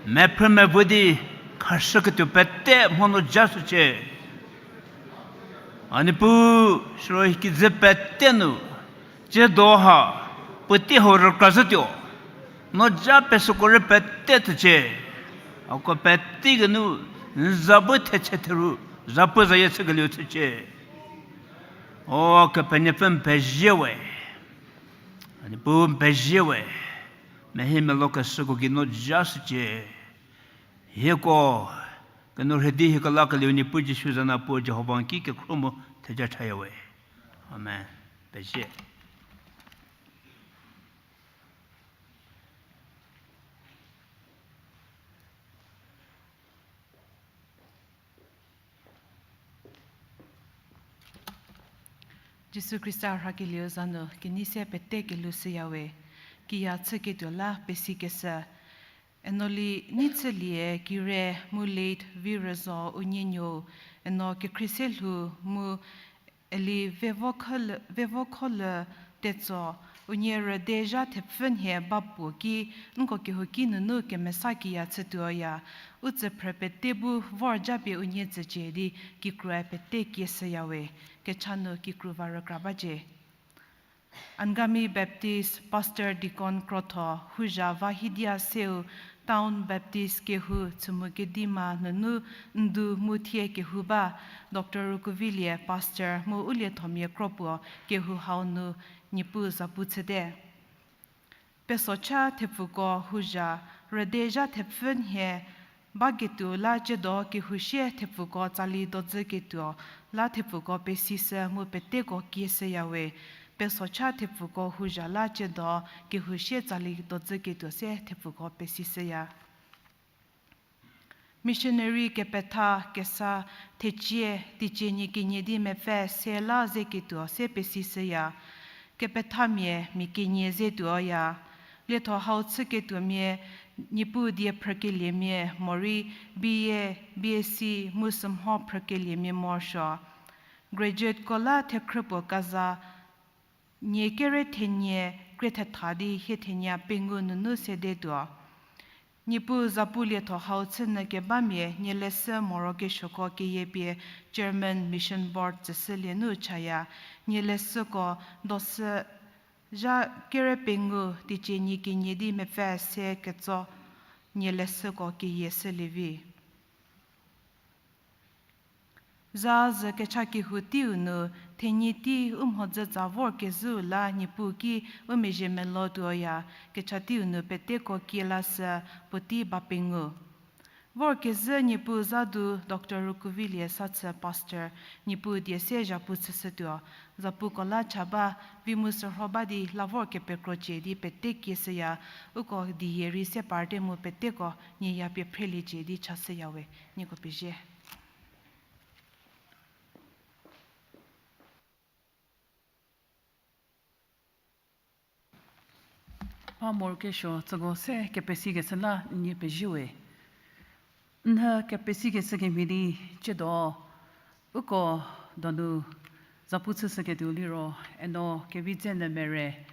Mephrü mevo di khashüketuo pete mho no ja shücie. A Niepuu, siro kijü pete nu, ciedo ha, puotei hau rükra zhütuo. No ja pesüko rei pete tsücie. Hako pete geinu, n za bu thechü theru, zapu zayie chükelieu chücie. O, Kepenuopfü n pezie we. A Niepuu n pezie we. Mehie melou keshüko gei no ja shücie. Hieko, kenourhei di hieko lakelieu Niepuu Jisu za nu puo Jihova n ki kekhro mu theja chaya we. Amen. Pezie. Jisu Khrista rhakelieu za nu kenei se pete kelhou shüya we, kiya chüketuo la pesikeshü. Enoli Neitsülie Kire mu late Virüzo unie nuou, eno kekhrie se lhou mu Eli Vevokholü, Vevokholü Tetso, unie rüde zha thepfü nhie ba puo ki, nko kehouki nunu kemesa kiya chütuoya, u tsüphrü pete bu vor japie unie tsücie di kikru-e pete kieshüya we, kecha nu kikru va rükra bacie. Angami Baptist Pastor Deacon Krotho, houzha va hidia seu Town Baptist kehou Chümoukedima nunu ndu mu thie kehou ba, Doctor Rukuvilie Pastor mu u liethomia kro puo kehou hau nu Niepuu zapu chüte. Pesocha thepfuko houzha rüde zha thepfü nhie baketuo la ciedo kehou sie thepfuko tsali dodzüketuo la thepfuko pesishü mu peteko kieshüya we, pesocha thepfuko houzha la ciedo kehou sie tsali dodzüketuo se thepfuko pesishüya. Missionary kepetha kesa thecie teicie nie kenie di mepfü se la zeketuo se pesishüya. Kepethamia mia kenie zetuoya. Lietho hau chüketuomia Niepuu die phrükeliemia morei B A, B S C mu sümho phrükeliemia morosuo. Graduateko la thekhrü puo kaza nie kere thenie krie thetha di hie thenie pengou nunu sedetuo. Niepuu zapu lietho hau chünyü kebamia nie leshü morokesuoko keyie pie Chairman Mission Board tsüshülie nu chaya, nie leshüko dosü zha kere pengou teicie nie kenie di mepfü se ketso nie leshüko keyie shülie vi. Za zü kecha kehou teiu nu, thenyi tei u mhodzü tsa vor kezhüu la Niepuu ki u mezhie melotuoya, kecha teiu nu peteko kie lashü puotei ba pengou. Vor kezhü Niepuu za du Doctor Rukuvilie Sathü Pastor, Niepuu die se zhapu chüshütuo, zapuko la cha ba, vi mu sürho ba di la vor kepekrocie di pete kieshüya, uko dihie rei se parte mu peteko nieya pie phreliecie di chashüya we, nieko pezie. Mha morokesuo tsüko se kepesikeshü la nie pezie we. Nhü kepesikeshü kemhie di tsiedo uko donu zapu chüshüketuo liro, eno Kevidze Nümere,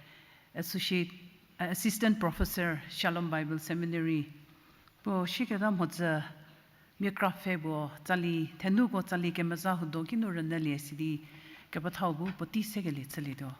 Associate, Assistant Professor, Shalom Bible Seminary, puo sieketa mhodzü mia kra pfhe puo tsali thenuko tsali kemeza huo do kinu rünyülie sidi kepethau bu puotei sekelie chülietuo.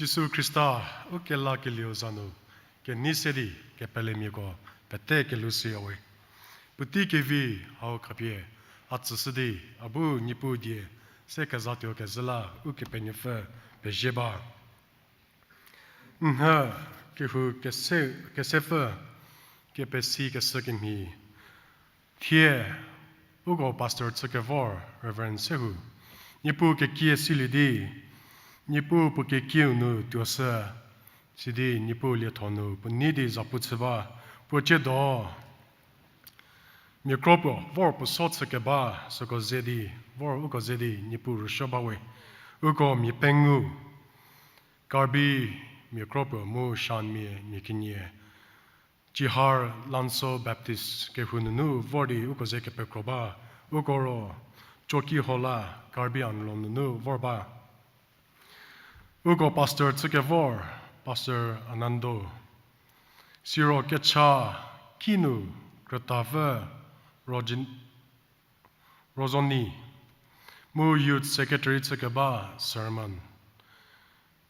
Jisu Khrista, u kelakelieu za nu, kenei se di kepelemiako pete kelhou shüyawe. Puotei kevi hau khapie a tsüshü di, a bu Niepuu die se kezatuo kezhü la Ukepenuopfü pezie ba. Nhü kehou kese, kesepfü kepesi keshü kemhie. Thie, uko pastor chükevor Reverend Sehu, Niepuu kekie silie di, Niepuu puo kekieu nu tuoshü, sidi Niepuu lietho nu puo nei di zapu chü ba, puo ciedo mia kro puo vor puo so chükeba, süko ze di, vor uko ze di Niepuu rüsuo bawe, uko mia pengou, Karbi mia kro puo mu Shanmia mia kenie, Chihar Lanso Baptist kehou nunu vor di uko ze kepekro ba, uko ro Chokihola Karbi Anglong nunu vor ba. Uko pastor chükevor, Pastor Anando. Siro kecha kinu krütapfü Rojin-, Rozoni, mu Youth Secretary chükeba Sermon.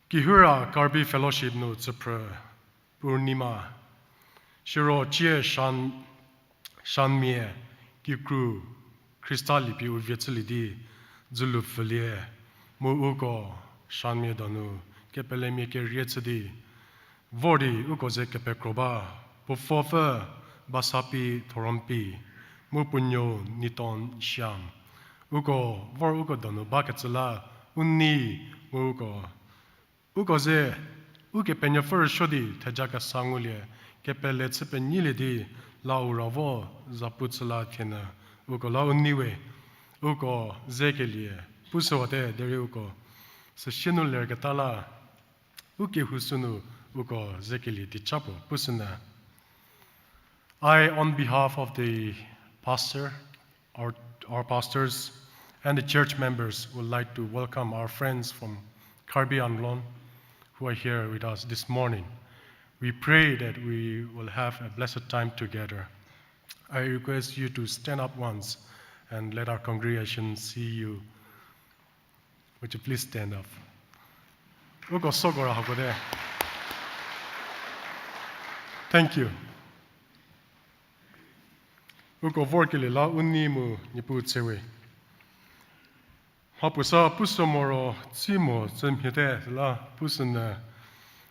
Kihura Karbi Fellowship nu chüphrü Purnima. Siro cie Shan-, Shanmia kikru Khrista liepie u vie chülie di dzülu pfülie, mu uko Shanmia donu kepelemia kerie chü di vor di uko ze kepekro ba, puo pfopfü Basapi Thorompi, mu puo nuo Niton Shyam. Uko vor uko donu bakecü la u nei, mu uko, uko ze Ukepenuopfü rüsuo di theja kesa ngulie, kepele chü penyilie di la u ra vo zapu chü la thienyü, uko la u nei we, uko zekelie pushüwate derei uko süsie nu lerketa la u kehou sünu uko zekelie di cha puo pushünyü. I, on behalf of the pastor, our, our pastors, and the church members, would like to welcome our friends from Karbi Anglong who are here with us this morning. We pray that we will have a blessed time together. I request you to stand up once and let our congregation see you. Would you please stand up? Uko soko ra hako de. Thank you. Uko vorkelie la u nei mu Niepuu tse we. Mhapuo sa pushü moro tsi mo tsü mhiete la pushünyü,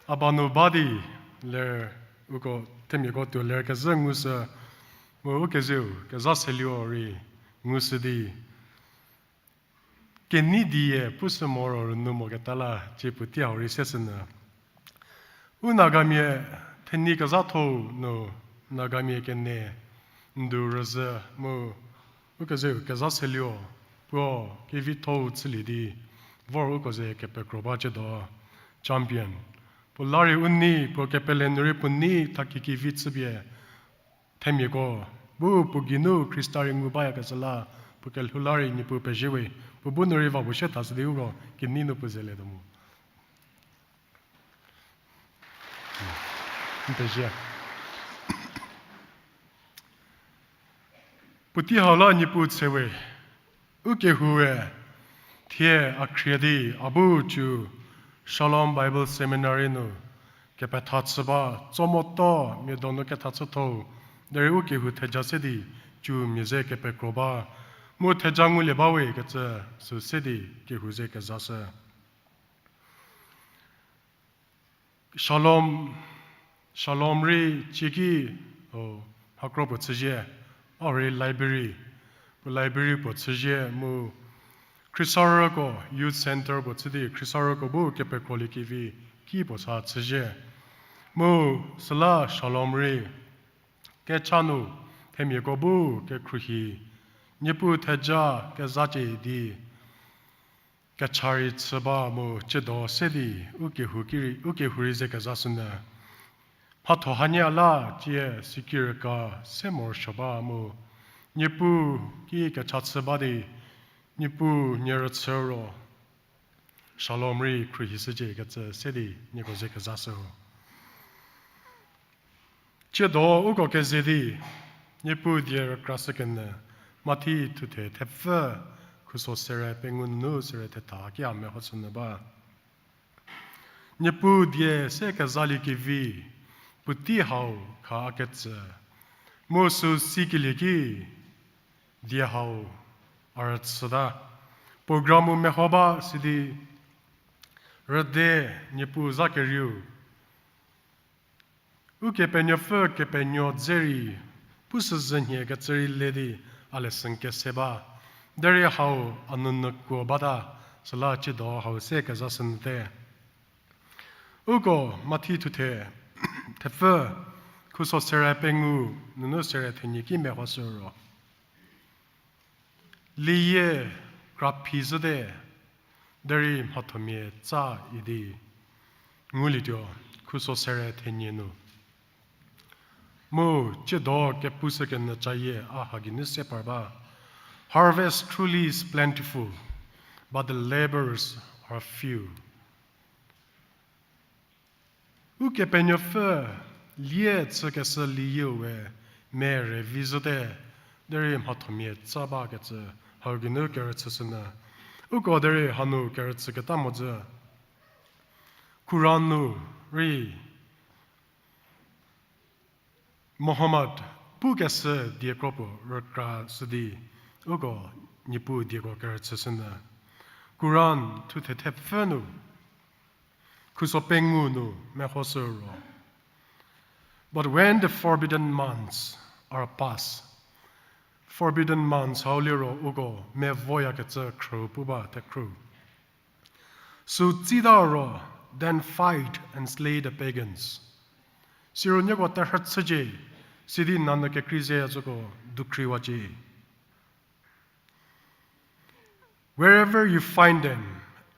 a ba nu ba di ler uko themiako tuo lerkezhü ngushü, mu u kezeu kezha selie rei ngushü di kenei die pushü moro rünu moketa la cie puotei hau rei seshünyü. U Nagamia thenyi kezhatho-u nu Nagamia kenie ndu rüzhü mu u kezeu kezha selie puo kevitho-u chülie di vor uko ze kepekro ba ciedo champion. Puo la rei u nei, puo kepele nu rei puo nei thaki kevi chüpie themiako bu puo geinu Khrista rei ngu bayakecü la puo kelhou la rei Niepuu pezie we, puo bu nu rei va puo sie thashü di uko kenei nu puo zelietuo mu. N pezie. Puotei hau la Niepuu tse we, u kehoue, thie a khrie di a bu cü Shalom Bible Seminary nu kepetha chü ba, tso moto mia donu ketha chütho-u, derei u kehou theja se di cü mia ze kepekro ba, mu theja ngulie ba we kecü sü se di kehou ze kezashü. Shalom, Shalom rei cieki, o, mhakro puo chüzhie, a rei library, puo library puo chüzhie mu khriesarüko youth centre puo chü di khriesarüko bu kepekrolie kevi ki puo sa chüzhie. Mu süla Shalom rei kecha nu themiako bu kekhruohi, Niepuu theja kezacie di kecha rei chü ba mu ciedo se di u kehou ki rei, u kehou rei ze kezashünyü. Mhatho hanie la tie sikirüka se morosuo ba mu Niepuu ki kecha chü ba di Niepuu nie rüchü ro Shalom rei khruohishücie kecü se di nieko ze kezashü ho. Ciedo uko keze di Niepuu die rükrashükenyü Mathi thuthe thepfü khuso sere pengou nunu sere thetha ki a mehoshünyü ba. Niepuu die se kezaliekevi, puotei hau kha a ketsü. Mu sü sikelie ki, die hau a rüchüta. Puo gramu meho ba sidi, rüde Niepuu za kerieu. Ukepenuopfü kepenuo dze rei, pushüzhü nhie kecü rei le di a lesson kese ba. Derei hau a nounyü kuo bata, süla tsiedo hau se kezashünyüte. Uko Mathi thuthe, thepfü, khuso sere pengou, nunu sere thenie ki mehoshü ro. Liyie kraphi zhüte, derei mhathomia tsa idi ngulietuo, khuso sere thenie nu. Mu tsiedo kepushü kenyü cayie a hagei nu se par ba. Harvest truly is plentiful, but the laborers are few. Ukepenuopfü lie chükeshü liyieu we me rei vi zhüte, derei mhathomia tsa bakecü hau geinu kerüchüshünyü. Uko derei hanu kerüchüketa mhodzü. Quran nu rei Muhammad pukeshü diekro puo rükrashü di, uko Niepuu dieko kerüchüshünyü. Quran thuthe thepfü nu, khuso pengou nu mehoshü ro. But when the forbidden months are past, forbidden months hau liro uko mevoyakecü khrüu pu ba thekhrü. Sü tsita ro, then fight and slay the pagans. Siro nieko terhü chücie, sidi nanyü kekrei zeya zhüko dukhriwacie. Wherever you find them,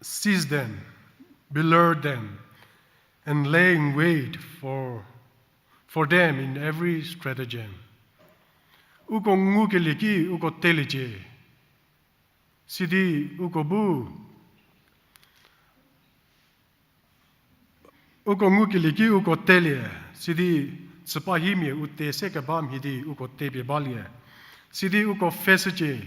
seize them, belure them, and lay in wait for, for them in every stratagem. Uko ngukelie ki uko teliecie. Sidi uko bu, uko ngukelie ki uko telie, sidi chüpahimia u te se keba mhie di uko tepie balie. Sidi uko pfheshücie,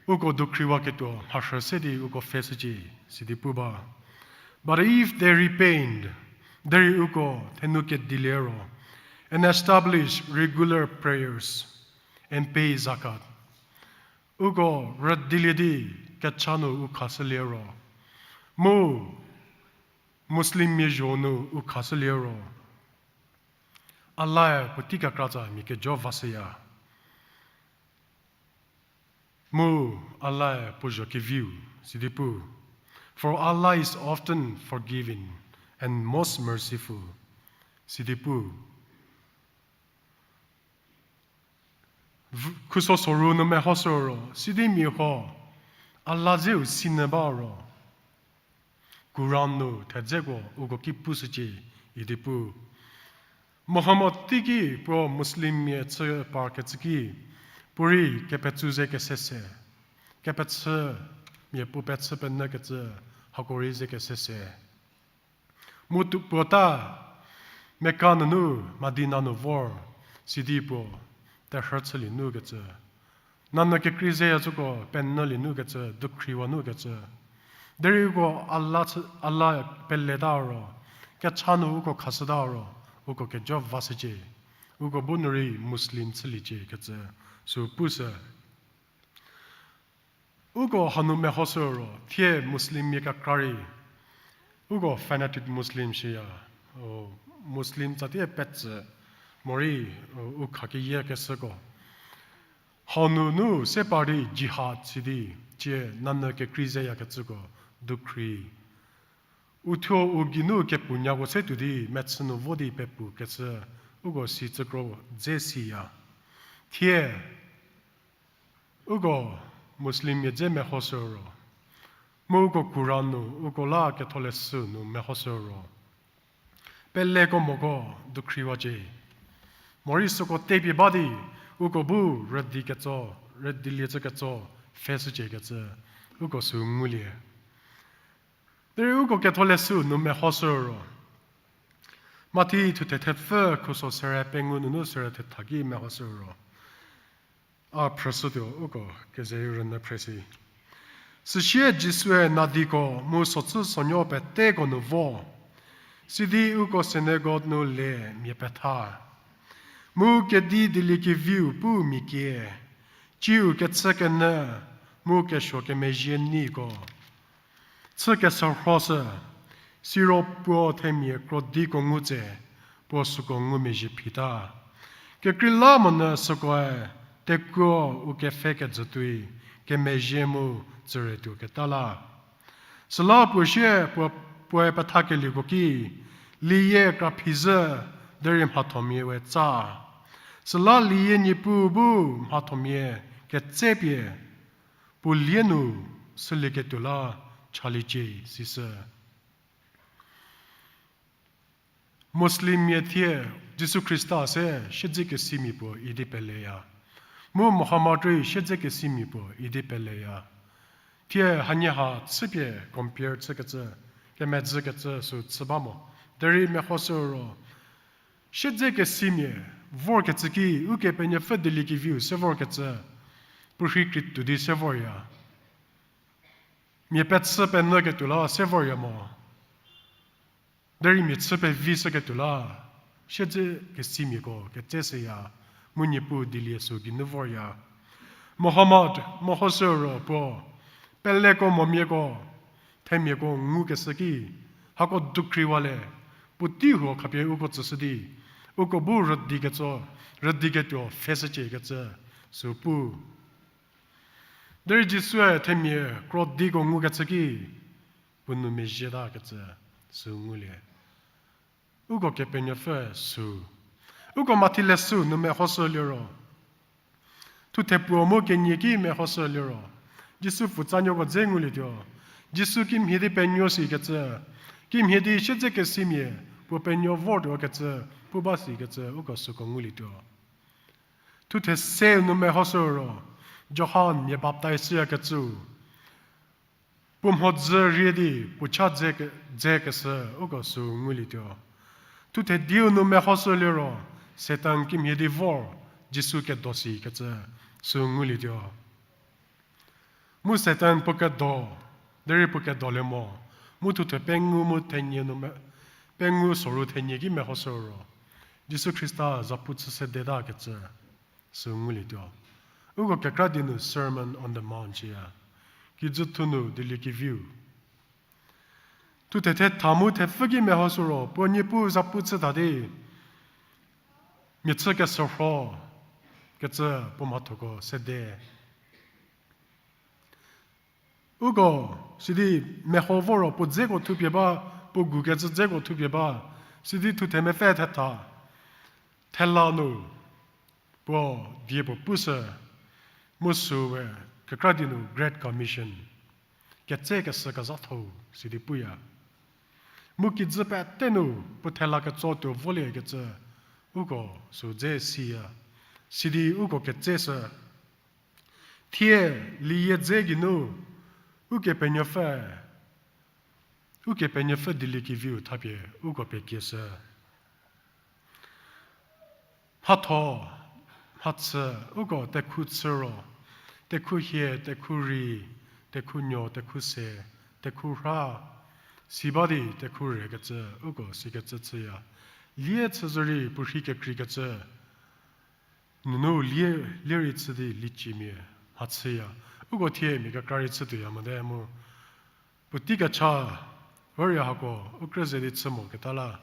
uko dukhriwaketuo mharhü se di uko pfheshücie, sidi pu ba. But if they repent, derei uko thenu kedilie ro, and establish regular prayers, and pay zakat. Uko rüdilie di kecha nu u khashülie ro, mu Muslimmia zho nu u khashülie ro, Allah puotei kekratsa mia kejo vashüya. Mu Allah puo zho keviu, sidi pu. For Allah is often forgiving and most merciful, sidi pu. Khuso soru nu mehoshü ro, sidi mia huo, Allah dzeu sinyü ba ro, Quran nu thedzeko uko ki pushücie idi pu. Muhammad teiki puo Muslimmia chü parkecü ki, puorei kepetsü ze kesese, kepechü, mia puo pechü penyükecü, hako rei ze kesese. Mu puo ta Mecca nunu Madina nu vor, sidi puo terhü chülie nukecü, nanyü kekrei zeya zhüko penyülie nukecü, dukhriwa nukecü. Derei uko Allah, Allah peleta ro, kecha nu uko khashüta ro, uko kejo vashücie, uko bu nu rei Muslim chüliecie kecü, sü pushü. Uko hanu mehoshü ro, thie Muslimmia kekra rei, uko fanatic Muslim shiya, Muslim tsatie petsü, morei u khakeyiekeshüko. Haununu se par di jihad sidi, cie nanyü kekrei zeyakecüko, dukhri. Uthuo u geinu kepunyako se tuo di mechü nu vo di pepukecü, uko sicükro dze siya. Thie, uko Muslimmia dze mehoshü ro, mu uko Quran nu, uko la ketholeshü nu mehoshü ro, peleko moko dukhriwacie. Morei süko tepie ba di, uko bu rüdi ketso, rüdilie cüketso, pfheshücie kecü, uko sü ngulie. Derei uko ketholeshü nu mehoshü ro, Mathi thuthe thepfü khuso sere pengou nunu sere thetha ki mehoshü ro, a phrüshütuo uko keze rünyü phresi. Süsie Jisue nadiko mu sochü sonuo peteko nu vo, sidi uko synagogue nu le mia petha. Mu kedi dieliekeviu pu mia kie, tsiu kechükenyü mu kesuo kemezhie neiko chü kesürhoshü, siro puo themia krodiko ngu tse, puo süko ngumezhie phita. Kekreilamonyü sükoe tekuo u kepfhe kejütuoi kemezhie mu tsüretuo keta la. Süla puo sie puo, puoe pethakelieko ki, liyie kraphi zhü, derei mhathomia we tsa. Süla liyie niepuu bu mhathomia ketsepie, puo lie nu sülieketuo la chaliecie, sisü. Muslimmia thie Jisu Khrista se siedzekesimia puo idi peleya. Mu Muhammad rei siedzekesimia puo idi peleya. Thie hanie ha chüpie compare chükecü, kemedzükecü sü chü ba mo. Derei mehoshü ro, siedzekesimia vorkecü ki, Ukepenuopfü dieliekeviu se vorkecü, puo rhi krituo di se vorya. Mia pechü penyüketuo la se vorya mo. Derei mia chü pevi shüketuo la, siedzekesimiako ketseshüya, mu Niepuu dielie sü geinu vorya. Muhammad, mehoshü ro puo, peleko momiako, themiako ngukeshü ki, hako dukriwale, puotei huo khapie uko tsüshü di, uko bu rüdikecü, rüdiketuo pfheshüciekecü, sü pu. Derei Jisue themia krodiko ngukecü ki, puo nou mezhietakecü, sü ngulie. Uko Kepenuopfü sü. Uko Mathi leshü nu mehoshü liro, thuthe puo mu kenie ki mehoshü liro, Jisu pfutsanuoko dze ngulietuo. Jisu kimhie di penuo sikecü, kimhie di siedzekesimia puo penuo vortuokecü, pu ba sikecü uko süko ngulietuo. Thuthe se nu mehoshü ro, Johan mia baptaiz shüyakecü, puo mhodzü rie di puo cha dze ke-, dzekeshü uko sü ngulietuo. Thuthe diu nu mehoshü liro, Satan kimhie di vor, Jisu kedo sikecü sü ngulietuo. Mu Satan puo kedo, derei puo kedolie mo, mu thuthe pengou mu thenie nu me-, pengou soru thenie ki mehoshü ro, Jisu Khrista zapu chü sedetakecü sü ngulietuo. Uko kekra di nu Sermon on the Mount shüya. Kijüthou nu dieliekeviu. Thuthe thetha mu thepfü ki mehoshü ro, puo Niepuu zapu chüta di, mia chü kesürho kecü puo mhathoko sede. Uko, sidi meho vo ro puo dzeko thupie ba, puo gukecü dzeko thupie ba, sidi thuthe mepfü thetha, thela nu, puo die puo pushü, mu süe kekra di nu Great Commission, ketsekeshü kezhatho-u sidi puya. Mu kijü pete nu puo thela ketso tuo voliekecü, uko sü dze siya, sidi uko ketseshü. Thie liyie dze geinu, Ukepenuopfü, Ukepenuopfü dieliekeviu thapie uko pekieshü. Mhatho, mhachü, uko tekhu chü ro, tekhu hie, tekhu rei, tekhu nuo, tekhu se, tekhu rha, si ba di tekhu rekecü, uko sikecü chüya. Lie chü zorei puo rhi kekreikecü nunu lie, lie rei chü di lieciemia mhachüya. Uko thie mia kekra rei chü tuoya mote mu, puotei kecha, rüya hako u krü ze di chü moketa la,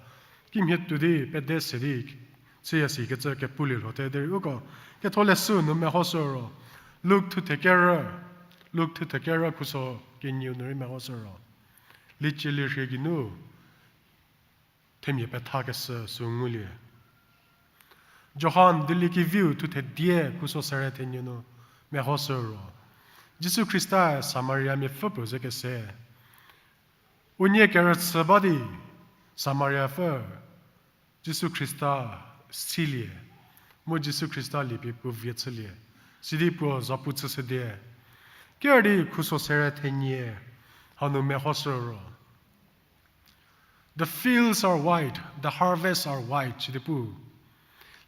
kimhie tuo di pede se di chüya sikecü kepulie lhote derei uko ketholeshü nu mehoshü ro, Luk thuthe kerü, Luk thuthe kerü khuso kenieu nu rei mehoshü ro, liecie lirhie geinu themia pethakeshü sü ngulie. Johan dieliekeviu thuthe die khuso sere thenie nu mehoshü ro, Jisu Khrista Samariamiapfü puo ze kese, unie kerüchü ba di Samariapfü Jisu Khrista silie, mu Jisu Khrista liepie puo vie chülie, sidi puo zapu chü sedie. Ker di khuso sere thenie hanu mehoshü ro, The fields are white, the harvests are white, sidi pu.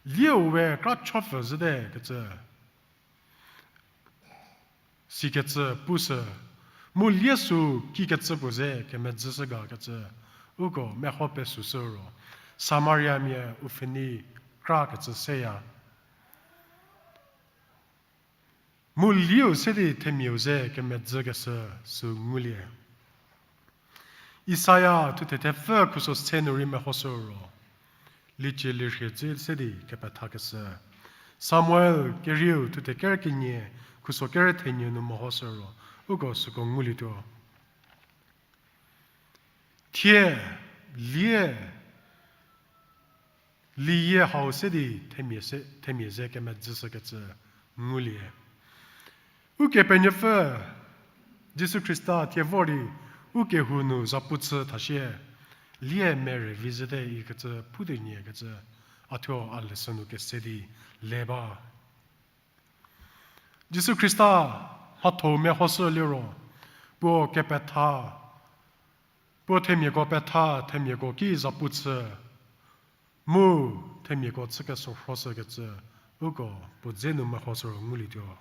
Lieu we kra chopfü zhüte kecü, sikecü pushü, Mu lie sü kikecü puo ze kemedzüshü ga kecü, uko meho pesüshü ro, Samariamia u pfheni kra kecü seya. Mu lieu se di themiau ze kemedzükeshü sü ngulie. Isaia thuthe thepfü khuso se nu rei mehoshü ro, liecie lirhie dze se di kepethakeshü. Samuel kerieu thuthe ker kenie khuso ker thenie nu mehoshü ro, uko süko ngulietuo. Thie, lie, liyie hau se di themia se, themia ze kemedzüshükecü ngulie. Ukepenuopfü Jisu Khrista thie vor di ukehou nu zapu chü thashie, lie mere vi zhüte ikecü pu di nie kecü, a thuo a lesson nu kese di le ba. Jisu Khrista mhatho-u mehoshü liro, puo kepetha, puo themiako petha, themiako ki zapu chü, mu themiako chü kesorhoshükecü, uko puo dze nu mehoshü ro ngulietuo.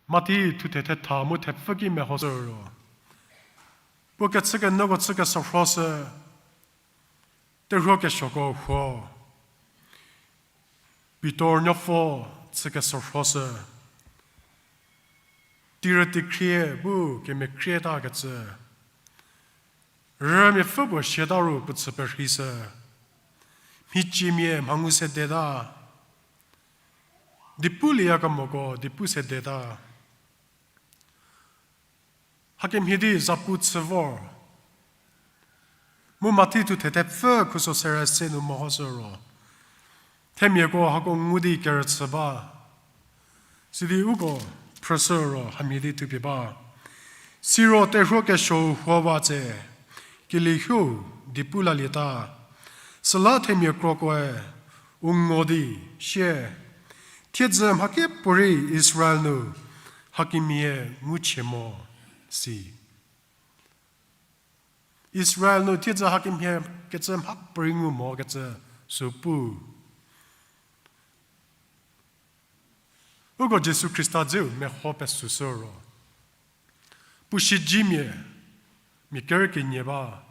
Mathi thuthe thetha mu thepfü ki mehoshü ro, puo kechükenyüko chü kesorhoshü, terhuo kesuoko huo, Pitor nuopfü chü kesorhoshü, tirü tikhrie bu kemekhrietakecü, rümiapfü puo siata ru puo chü perhishü, mhiciemia mha ngu sedeta, di pulieya kemoko di pu sedeta. Hakemhie di zapu chü vor. Mu Mathi thuthe thepfü khuso sere se nu mehoshü ro, themiako hako ngu di kerüchü ba. Sidi uko phrüshü ro hamhie di thupie ba. Siro terhuo kesuo huowa tse, kilihiu di pu lalieta. Süla themia krokoe u ngo di sie, thiedzü mhakepuorei Israel nu hakemhie nguchie mo si. Israel nu thiedzü hakemhie kecü mhapuorei ngu mo kecü sü pu. Uko Jisu Khrista dzeu meho pesüshü ro, puo siedzemia, mia kerü kenie ba,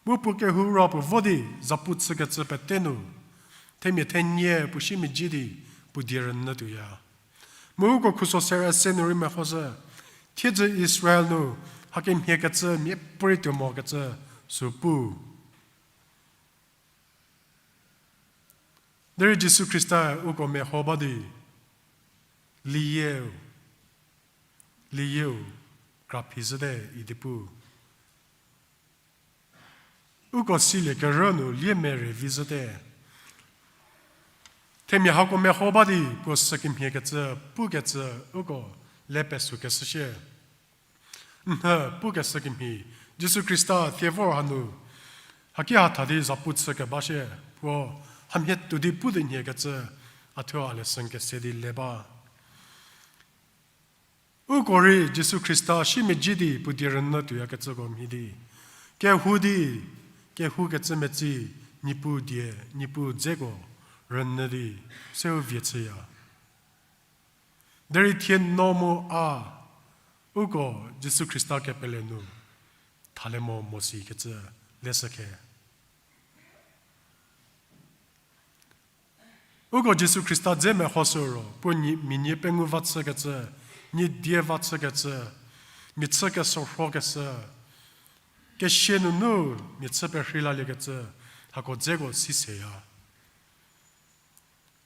mu puo kehou ra puo vo di zapu chükecü pete nu, themia thenie puo siemedzi di puo die rünyü tuoya. Mu uko khuso sere se nu rei mehoshü, thiedzü Israel nu hakemhie kecü miapuorei tuo mo kecü sü pu. Derei Jisu Khrista uko meho ba di, liyieu, liyieu, kraphi zhüte idi pu. Uko silie kerü nu lie mere vi zhüte. Themia hako meho ba di puo sükemhie kecü, pukecü, uko le pesükeshü shie. Nhü pukeshü kemhie, Jisu Khrista thie vor hanu, haki hatha di zapu chükeba shie, puo hamhie tuo di pu di nhie kecü, a thuo a lesson kese di le ba. Uko rei Jisu Khrista siemedzi di puo die rünyü tuoyakecüko mhie di, kehou di, kehoukecü metsi, Niepuu die, Niepuu dzeko rünyü di, seu vie chüya. Derei thie no mu a, uko Jisu Khrista kepele nu, thale mo mo sikecü leshü khe. Uko Jisu Khrista dze mehoshü ro, puo nie, mia nie pengou va chükecü, nie die va chükecü, mia chü kesorhokeshü, kesia nunu mia chü perhei laliekecü, hako dzeko si seya.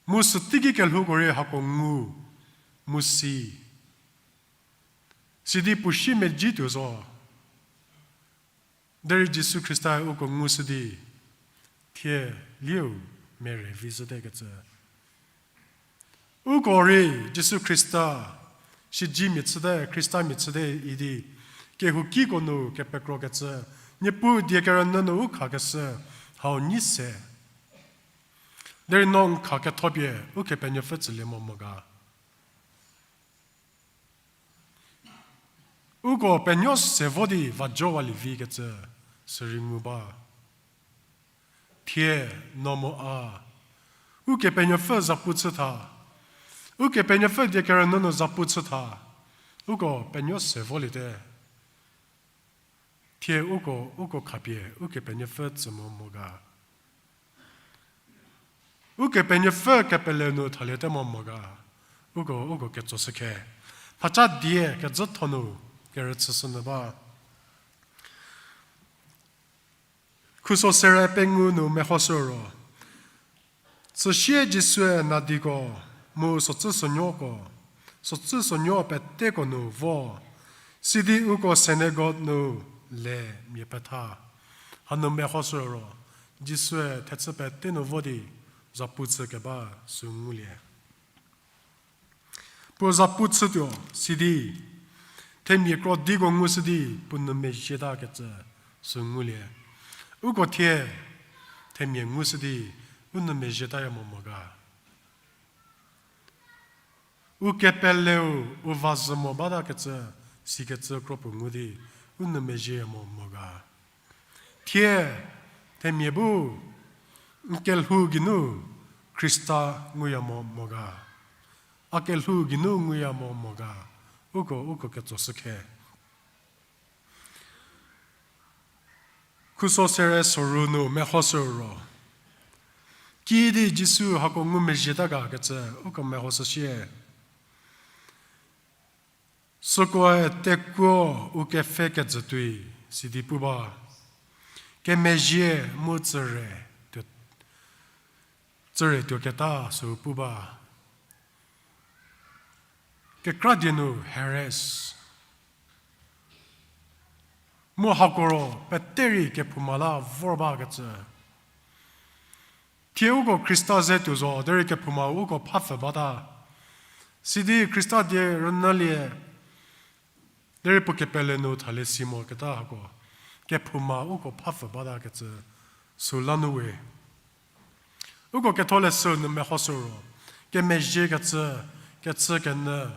Mu süteiki kelhouko rei hako ngu, mu si. Sidi puo siemedzi tuo zo. Derei Jisu Khrista uko ngushü di, thie lieu mere vi zhütekecü. Uko rei Jisu Khrista, siedzemia chüte, Khristamia chüte idi, kehoukiko nu kepekrokecü, Niepuu die kerünyü nu u khakeshü, hau nyi se. Derei no n kha kethopie, Ukepenuopfü tsülie mo mo ga. Uko penuo se vo di va jowalie vikecü, sürei ngu ba. Thie, no mu a, Ukepenuopfü zapu chütha, Ukepenuopfü die kerünyü nu zapu chütha, Uko penuo se voliete. Thie uko, uko khapie Ukepenuopfü tsü mo mo ga. Ukepenuopfü kepele nu thaliete mo mo ga. Uko, uko ketsoshükhe. Mhaca die kezütho nu kerüchüshü nyü ba. Khuso sere pengou nu mehoshü ro, süsie Jisue nadiko mu socü sonuoko, socü sonuo peteko nu vo, sidi uko synagogue nu le mia petha. Hanu mehoshü ro, Jisue thechü pete nu vo di zapu chükeba sü ngulie. Puo zapu chütuo sidi, themia krodiko ngushü di puo nou mezhietakecü sü ngulie. Uko thie, themia ngushü di u nou mezhietaya mo mo ga. U kepeleu u va zhü mo batakecü, sikecü kro puo ngu di, u nou mezhie mo mo ga. Thie, themia bu, n kelhou geinu Khrista nguya mo mo ga. A kelhou geinu nguya mo mo ga. Uko, uko ketsoshükhe. Khuso sere soru nu mehoshü ro, kiüdi Jisu hako ngumezhieta gakecü uko mehoshü sie. Sükoe tekuo u kepfhe kejü tuoi, sidi pu ba. Kemezhie mu tsüre tuo, tsüre tuoketa sü pu ba. Kekra die nu Heres. Mu hako ro pete rei kephouma la vor bakecü. Thie uko Khrista ze tuo zo, derei kephouma uko phapfü bata. Sidi Khrista die rünyülie, derei puo kepele nu thalie si moketa hako. Kephouma uko phapfü batakecü sü la nu we. Uko ketholeshü nu mehoshü ro, kemezhiekecü, kechükenyü,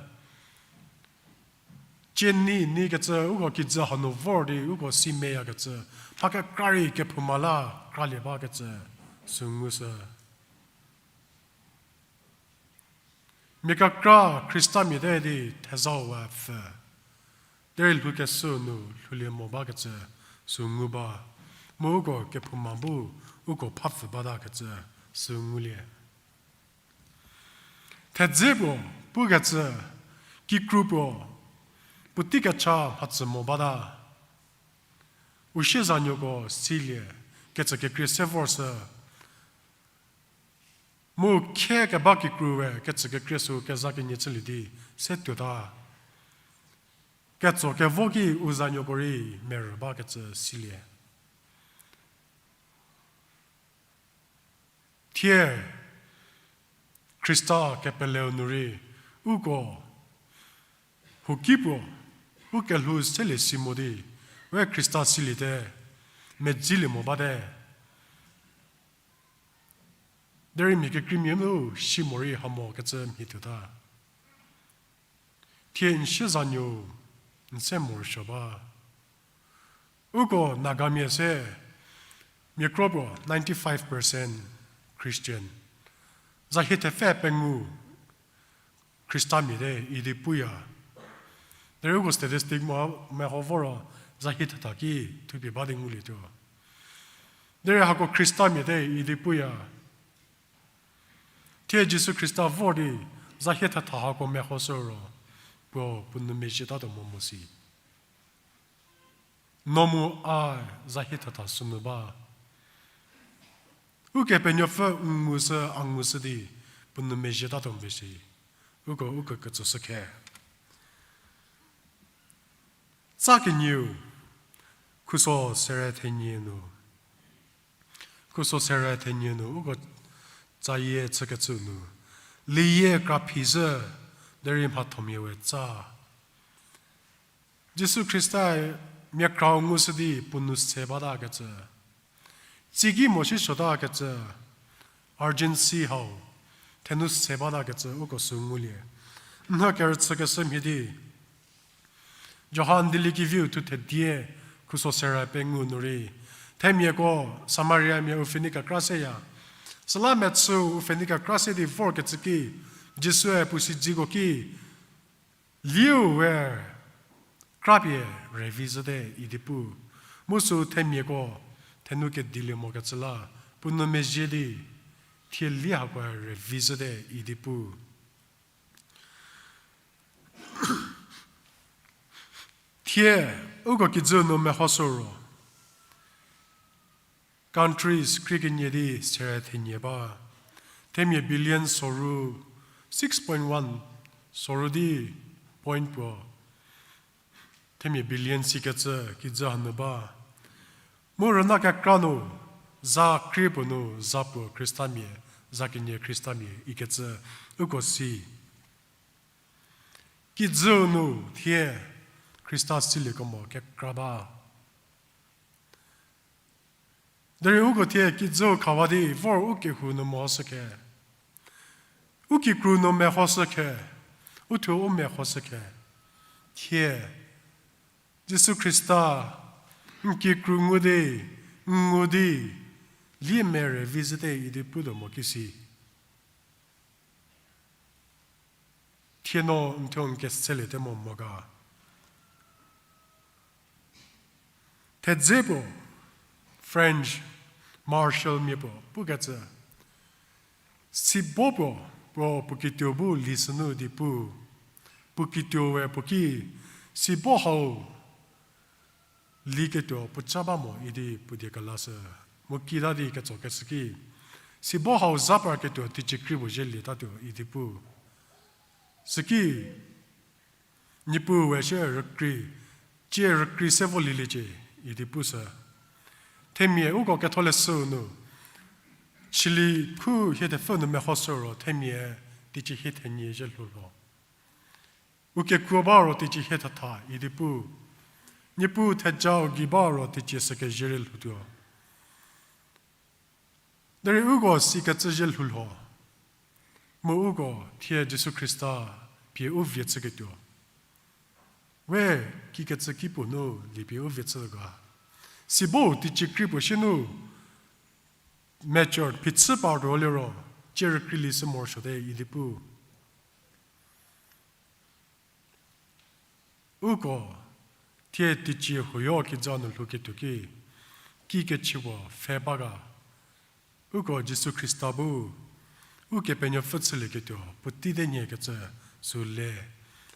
cie nei neikecü uko kijü hanu vor di uko si meyakecü, mha kekra rei kephouma la kralie bakecü sü ngushü. Mia kekra Khristamia te di thezau wa pfü, derei lhoukeshü nu lhoulie mo bakecü sü ngu ba, mu uko kephouma bu uko phapfü batakecü sü ngulie. Thedze puo pukecü, kikru puo puotei kecha mhatsü mo bata. U siezanuoko silie, kecü kekrie se vor sü. Mu khie keba kikru we kecü kekrie sü keza kenie chülie di se tuota. Ketso kevo ki u zanuoko rei merü bakecü silie. Thie, Khrista kepeleu nu rei, uko, huoki puo, u kelhou selie si mo di, we Khrista siliete, medzilie mo bate. Derei mia kekreimia nu si morei ha mokecü mhie tuota. Thie n siezanuo n se morosuo ba. Uko Nagamia se, mia kro puo ninety-five percent Christian. Za hie thepfü pengou Khristamia te idi puya. Derei uko statistic mo meho voro za hie thetha ki thupie ba di ngulietuo. Derei hako Khristamia te idi puya. Thie Jisu Khrista vor di za hie thetha hako mehoshü ro, puo puo nou mezhietatuo mo mo si. No mu a za hie thetha sünu ba. Ukepenuopfü n ngushü a ngushü di puo nou mezhietatuo mo si. Uko, uko ketsoshükhe. Tsa kenieu, khuso sere thenie nu. Khuso sere thenie nu, uko tsayie chükecü nu. Liyie kraphi zhü, derei mhathomia we tsa. Jisu Khrista mia krau ngushü di puo nou se batakecü. Tsiki mo si suotakecü, urgency hau, thenou se batakecü uko sü ngulie. N ha kerüchükeshü mhie di, Johan Dieliekeviu thu thedie, khuso sere pengou nu rei. Themiako Samariamia u pfhenei kekra seya. Süla mechüu u pfhenei kekra se di vorkecü ki, Jisue puo siedzeko ki, Liu we krapie rüvi zhüte idi pu. Mu sü themiako thenou kedilie mokecü la, puo nou mezhie di, thie li hako rüvi zhüte idi pu. Thie, uko kijü nu mehoshü ro, countries krie kenie di sere thenie ba. Themia billion soru, six point one soru di point puo. Themia billion sikecü kijü hanu ba. Mu rüna kekra nu, za krie puo nu, za puo Khristamia, za kenie Khristamia ikecü, uko si. Kijüu nu thie Khrista siliekemo kekra ba. Derei uko thie kijüu khawa di vor u kehou nu mehoshü khe, u kikru nu mehoshü khe, u thuo u mehoshü khe, thie Jisu Khrista n kikru ngu di, n ngu di, lie merüvi zhüte idi putuo mo kisi. Thie no n thuo n keseliete mo mo ga. Thedze puo, French Marshall mia puo pukecü, sibo puo, puo puo kituo bu li sünu di pu, puo kituo we puo ki, sibo hau liketuo puo ca ba mo idi puo die kelashü. Mu kita di ketsokeshü ki, sibo hau za parketuo teicie kri puo zhie lietatuo idi pu. Süki, Niepuu we shie rükrei, cie rükrei se vo lieliecie idi pu sü. Themia uko ketholeshüu nu, chüli khu hie thepfü nu mehoshü ro themia teicie hie thenie zhie lhou lho. U kekuo ba ro teicie hie thetha idi pu. Niepuu thejau gei ba ro teicie sükezhie rei lhoutuo. Derei uko sikecü zhie lhou lho. Mu uko thie Jisu Khrista pie u vie chüketuo. We kikecü ki puo nu liepie u vie chü ga. Sibo teicie kri puo shie nu mature phichü partuo liro, cie rükreili sü morosuote idi pu. Uko thie teicie huoyo kijü nu lhouketuo ki, kikechie puo pfhe ba ga. Uko Jisu Khrista bu Ukepenuopfü chülieketuo puotei te nyie kecü sü le,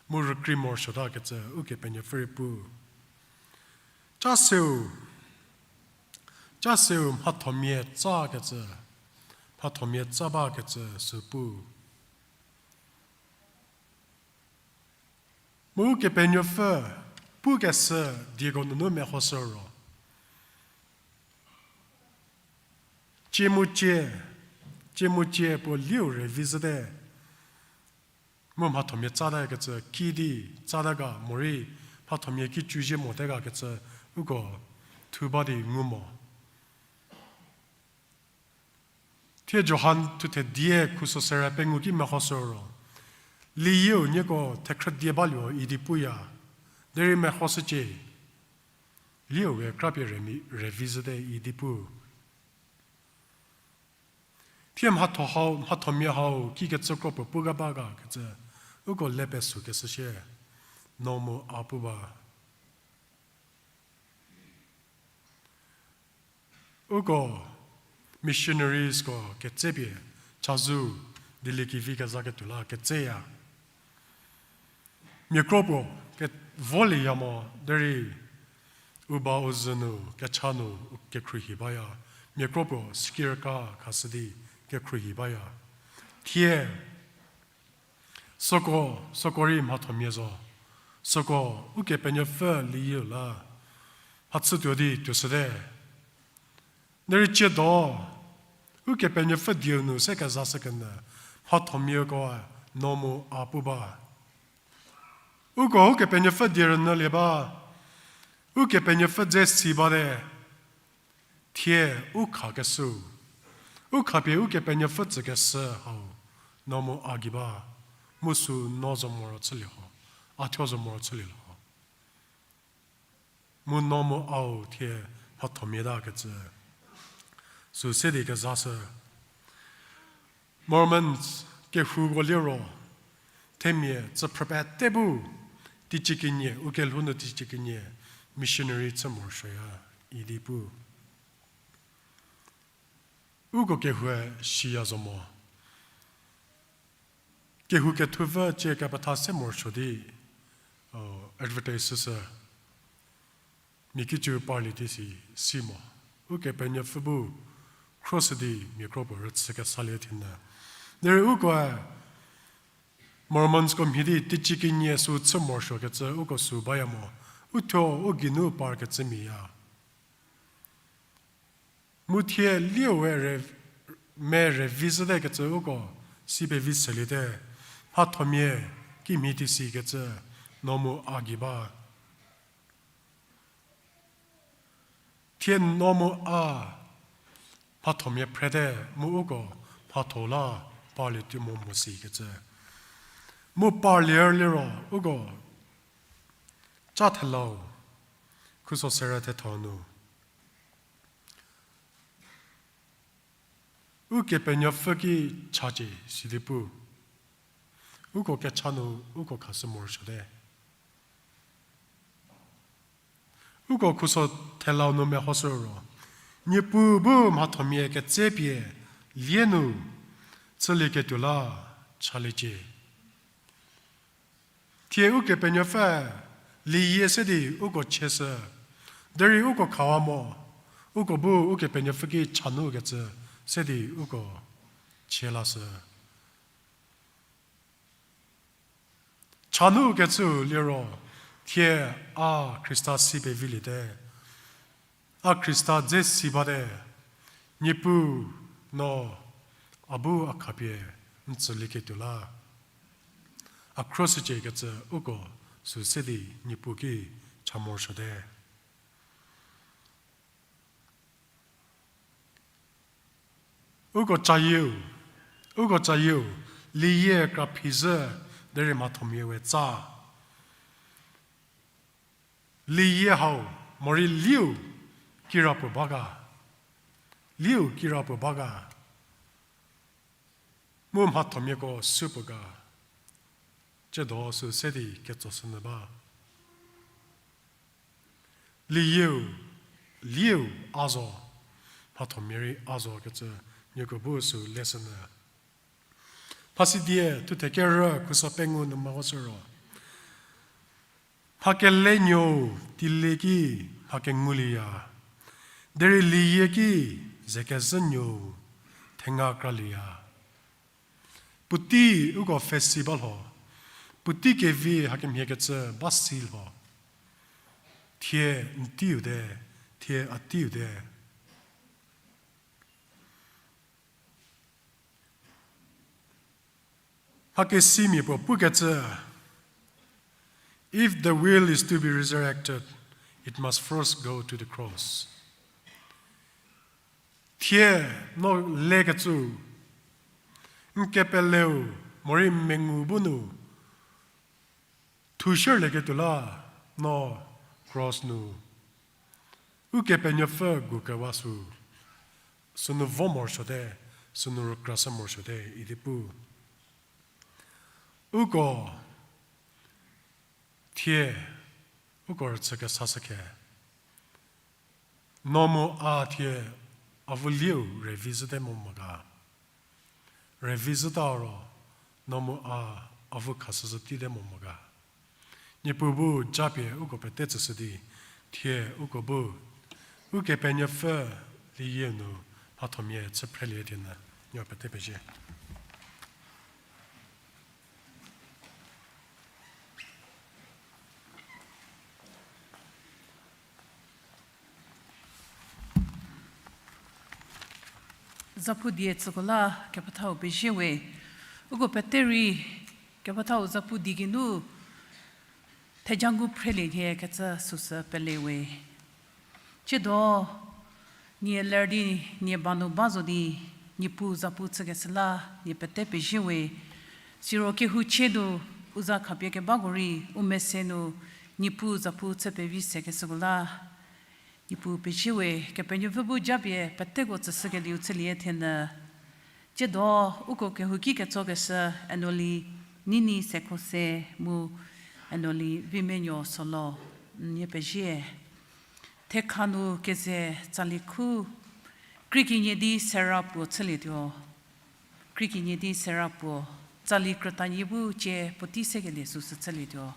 mu rükrei morosuotakecü Ukepenuopfü rei pu. Ca seu, ca seu mhathomia tsakecü, mhathomia tsa bakecü sü pu. Mu Ukepenuopfü pukeshü dieko nunu mehoshü ro, cie mu cie, cie mu cie puo liu rüvi zhüte. Mu mhathomia tsatakecü kidi tsata ga morei mhathomia ki cüzie mote gakecü uko thu ba di ngu mo. Thie Johan thuthe die khuso sere pengou ki mehoshü ro, liyieu nieko thekhrüdie balio idi puya, derei mehoshücie, liu we krapie rümi, rüvi zhüte idi pu. Thie mhatho hau, mhathomia hau kikecü kro puo pu ga ba gakecü uko le pesükeshü shie, no mu a pu ba. Uko missionariesko ketsepie chazou dieliekevi kezaketuo la ketseya. Mia kro puo ke-, volieya mo derei u ba u zhü nu kecha nu u kekhruohi baya. Mia kro puo sikirka khashü di kekhruohi baya. Thie süko, süko rei mhathomia zo. Süko Ukepenuopfü liyieu la mhachütuo di tuoshüte. Derei ciedo, Ukepenuopfü dieu nu se kezashükenyü mhathomiako no mu a pu ba. Uko Ukepenuopfü die rünyülie ba, Ukepenuopfü dze si bate, thie u khakeshüu, u khapie Ukepenuopfü tsükeshü hau no mu a gei ba, mu sü no zo moro chülie ho, a thuo zo moro chülie lho. Mu no mu a-u thie mhathomiatakecü sü se di kezashü. Mormons kehouko liro, themia tsüphrü pete bu, teicie kenie, u kelhou nu teicie kenie, missionary chü morosuoya, idi pu. Uko kehoue siya zo mo. Kehou kethupfü cie kepetha se morosuo di, o, advertise shü, mia kicu parlie di si, si mo. Ukepenuopfü bu khroshü di mia kro puo rüchü kesalie thienyü. Derei ukoe Mormonsko mhie di teicie kenie sü chü morosuokecü uko sü baya mo. U thuo u geinu parkecü mia ya. Mu thie lieu we re, me revi zhüte kecü uko si pevi seliete, mhathomia kimhie di sikecü no mu a gei ba. Thie no mu a mhathomia phrete mu uko mhatho la parlie tuo mo mo sikecü. Mu parlie liro uko ca thelau, khuso serü thetho nu Ukepenuopfü ki chacie sidi pu. Uko kecha nu uko khashü morosuote. Uko khuso thelau nu mehoshü ro, Niepuu bu mhathomia ketsepie lie nu chülieketuo la chaliecie. Thie Ukepenuopfü liyie se di uko chieshü, derei uko khawa mo, uko bu Ukepenuopfü ki cha nu kecü se di uko chie lashü. Cha nu kecü liro, thie a Khrista si peviliete, a Khrista dze si bate, Niepuu no a bu a khapie n tsülieketuo la a khroshücie kecü uko sü se di Niepuu ki cha morosuote. Uko cayieu, uko cayieu, liyie kra phi zhü derei mhathomia we tsa. Liyie hau, morei liu kirapuo ba ga, liu kirapuo ba ga, mu mhathomiako süpuo ga, tsiedo sü se di ketsoshünyü ba. Liyieu, lieu a zo, mhathomia rei a zo kecü nieko bu sü leshünyü. Mhasidie thuthe kerü khuso pengou nu mehoshü ro, mhakelenuou teilie ki mhakengulieya, derei liyie ki zekezhünuou thenga kralieya. Puotei uko pfhesi ba lho, puotei kevi hakemhie kecü ba si lho, thie n teiu te, thie a teiu te. Mhakesimia puo pukecü, if the will is to be resurrected, it must first go to the cross. Thie no lekecü, n kepeleu morei mengu bu nu thushürlieketuo la no cross nu Ukepenuopfü gu kewa sü, sünu vo morosuote, sünu rükrashü morosuote idi pu. Uko thie, uko rüchü kesashü khe, no mu a thie avu lieu revi zhüte mo mo ga. Revi zhüta ro, no mu a avu khashüzhü teite mo mo ga. Niepuu bu japie uko pete tsüshü di, thie uko bu Ukepenuopfü liyie nu mhathomia chü phrelie thienyü, nieko pete pezie. Zapu die tsüko la kepethau pezie we. Uko pete rei kepethau zapu die geinu theja ngu phrelie nhie kecü süsü pele we. Tsiedo nie ler di nie ba nu ba zo di Niepuu zapu chükeshü la nie pete pezie we. Siro kehou chie nu u za khapie kebako rei u mese nu Niepuu zapu chü pevi sekeshüko la Niepuu pezie we. Kepenuopfü bu japie peteko tsüshükelieu chülie thienyü. Tsiedo uko kehouki ketsokeshü Anoli Nini Sekhose mu Enoli Vimenuo Solo, n nie pezie. Thekha nu keze tsali khu, kreikinyi di sera puo chülietuo. Kreikinyi di sera puo, tsali krütanyie bu cie puotei sekelie süsü chülietuo.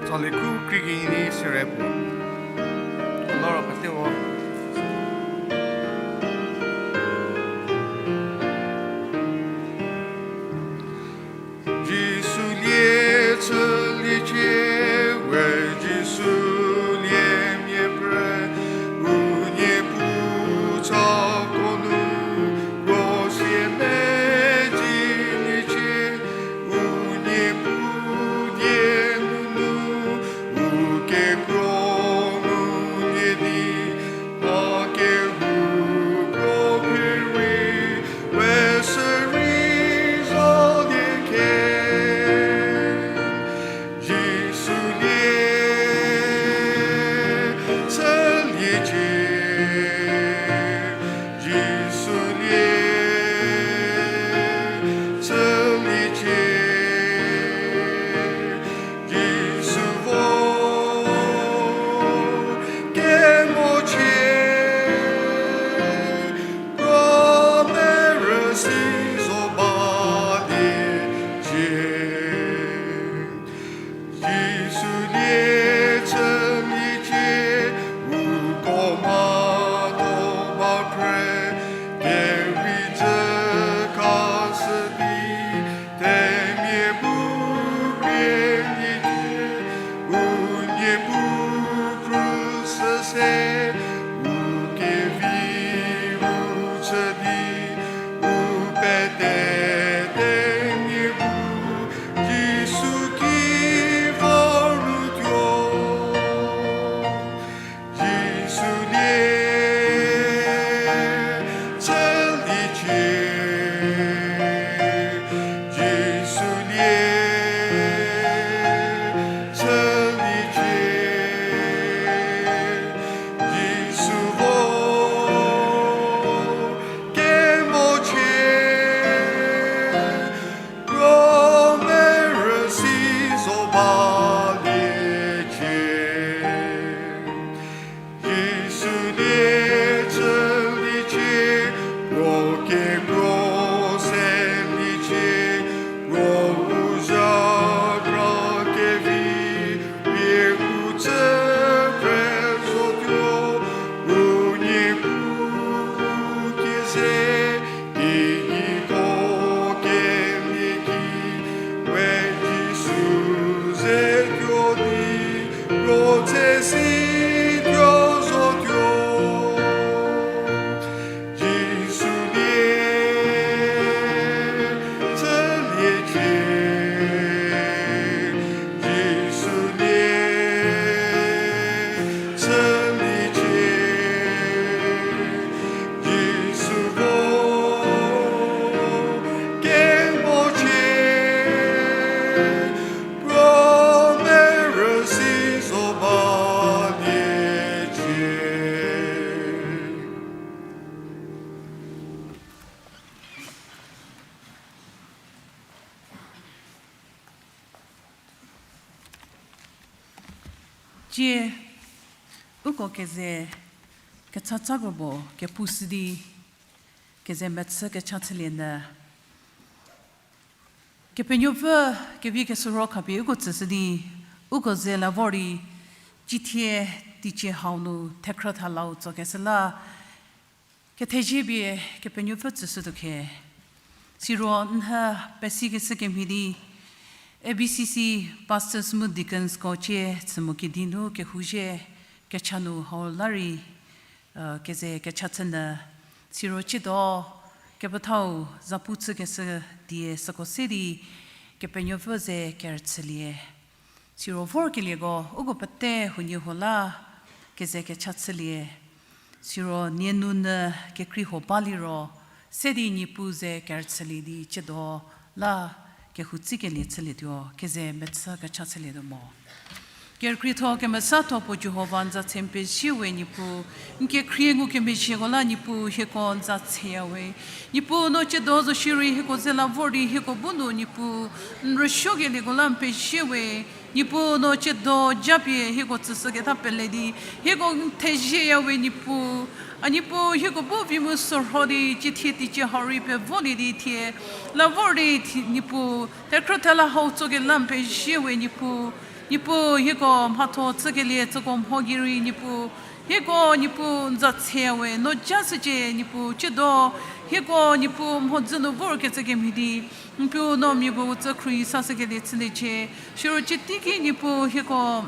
Tsali khu kreikinyi di sera puo. Loro petewo. Jisu lie chüliecie, we Jisu lie mia phre, u Niepuu tsako nu, kro sie mediliecie, u Niepuu die nunu, u kekro ngulie di, a kehoupuo pie rei, we sürei zalie khe. Jisu lie chüliecie, Jisu lie chüliecie, Jisu vo kemochie, kro merüsi zo baliecie. Jisu lie chüliecie, uko mhatho ba phre, kerei dzü khashü di, themia bu krie liecie, u Niepuu krushü se, u kevi ru chü di, u pete themia bu Jisu ki voruo tuo. Jisu lie chüliecie, Jisu lie chüliecie, Jisu vo kemochie, kro merüsi zo baliecie. Jisu lie chüliecie, puo kekro se liecie, puo u zha kra kevi, pie u tsü phre zotuo, u Niepuu kie ze, ikiko kemhie ki, we Jisu ze tuo di, ro tse si tuo zotuo. Jisu lie chüliecie, Jisu lie chüliecie, Jisu vo kemochie, kro merüsi zo baliecie. Tie, uko keze kechatsa krobo kepushü di, keze mechü kecha chülie nyü. Kepenuopfü kevi kesüro khapie uko tsüshü di, uko ze la vor di, cithie teicie hau nu thekhrü thalau tsokeshü la, kethezie pie Kepenuopfü tsüshütuo khe. Siro n ha pesikeshü kemhie di, A B C C pastors mu deaconsko cie chü mo kedi nu kehouzhie kecha nu hau la rei, keze kecha chü nyü. Siro ciedo kepethau zapu chükeshü die süko se di Kepenuopfü ze kerüchülie. Siro vorkelieko uko pete huoniehuo la keze kecha chülie. Siro nie nunyü kekrei huo baliro, se di Niepuu ze kerüchülie di ciedo la kehou tsükelie chülietuo, keze mechü kecha chülietuo mo. Kerükrietho kemesatho puo Jihova n za tse n pezie we Niepuu, n kekhrie ngukemezhieko la Niepuu hieko n za tseya we. Niepuu no tsiedo zo shierei hieko ze la vor di hieko bu nu Niepuu n rüsuokelieko la n pezie we. Niepuu no tsiedo japie hieko tsüshüketa pele di hieko n thezieya we Niepuu. A Niepuu hieko bu vi mu sorho di cithie teicie hau rei pevolie di thie la vor di Niepuu, thekhrü thela hau tsokelie la n pezie we Niepuu. Niepuu hieko mhatho chükelie tsüko mho gei rei Niepuu, hieko Niepuu n za tseya we, no ja shücie Niepuu, tsiedo hieko Niepuu mhodzü nu vorkecü kemhie di, Niepuu no miapuo tsü khruohi sashükelie chüliecie. Siro tsieteiki Niepuu hieko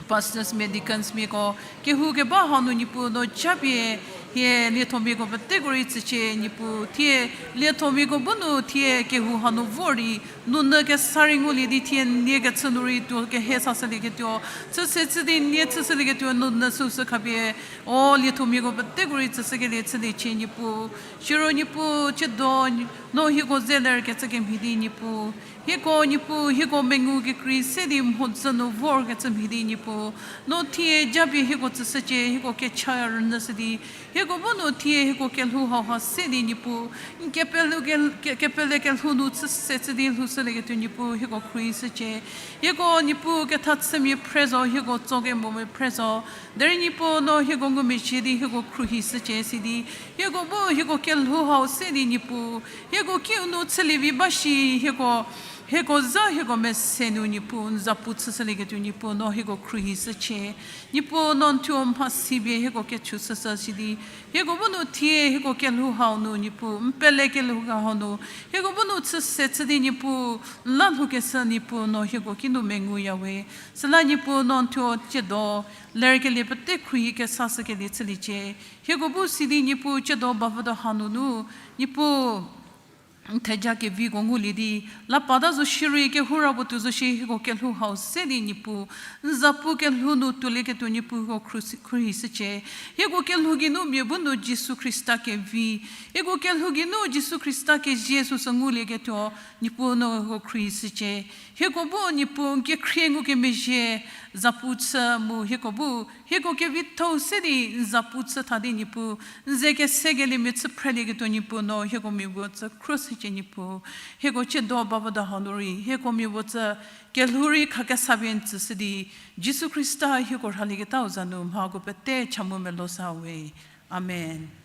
pastors mia, deacons miako kehou keba hau nu Niepuu no japie hie liethomiako peteko rei tsücie Niepuu, thie liethomiako bu nu thie kehou hanu vor di, nunu kesa rei ngulie di thie n nie kechü nu rei tuo kehe sashülieketuo, chüse chü di n nie chüshülieketuo nunu süu sü khapie, o liethomiako peteko rei tsüshükelie chüliecie Niepuu. Siro Niepuu tsiedo no hieko ze lerkecü kemhie di Niepuu, hieko Niepuu hieko mengu kekrei se di mhodzü nu vorkecü mhie di Niepuu, no thie japie hieko tsüshücie, hieko kecha rünyüshü di, hieko bu nu thie hieko kelhou hauha se di Niepuu, n kepele ke, ke, kepele kelhou nu chüse chü di lhoushülieketuo Niepuu hieko khruohi shücie. Hieko Niepuu ketha chümia phre zo, hieko tsokemomia phre zo. Derei Niepuu no hieko ngumezhie di hieko khruohi shücie sidi, hieko bu hieko kelhou hau se di Niepuu, hieko kiu nu chülievi ba shi, hieko, hieko za hieko mese nu Niepuu n zapu chüshülieketuo Niepuu no hieko khruohi shücie. Niepuu no n thuo mhasi pie hieko kechu shüshü sidi, hieko bu nu thie hieko kelhou hau nu Niepuu, n pele kelhou hau nu, hieko bu nu chüse chü di Niepuu, n la lhoukeshü Niepuu no hieko kinu menguya we. Süla Niepuu no n thuo tsiedo lerkelie pete khruohi kesashükelie chüliecie. Hieko bu sidi Niepuu tsiedo bavüdo hanunu, Niepuu n theja keviko ngulie di, la pata zo shierei kehou ra puo tuo zo shie hieko kelhou hau se di Niepuu, n zapu kelhou nu tuolieketuo Niepuu hieko khruohi shücie. Hieko kelhou geinu mia bu nu Jisu Khrista kevi, hieko kelhou geinu Jisu Khrista kezie süsü ngulieketuo Niepuu no hieko khruohi shücie. Hieko bu Niepuu n kekhrie ngukemezhie zapu chü mu hieko bu hieko kevitho-u se di n zapu chü tha di Niepuu, n ze kesekeliemia chü phrelieketuo Niepuu no hieko miapuo tsü khruohi shücie Niepuu. Hieko tsiedo bavüdo hau nu rei hieko miapuo tsü kelhou rei khakesa pie n tsüshü di, Jisu Khrista hieko rhalieketau za nu mhako pete cha mu melo sa we. Amen.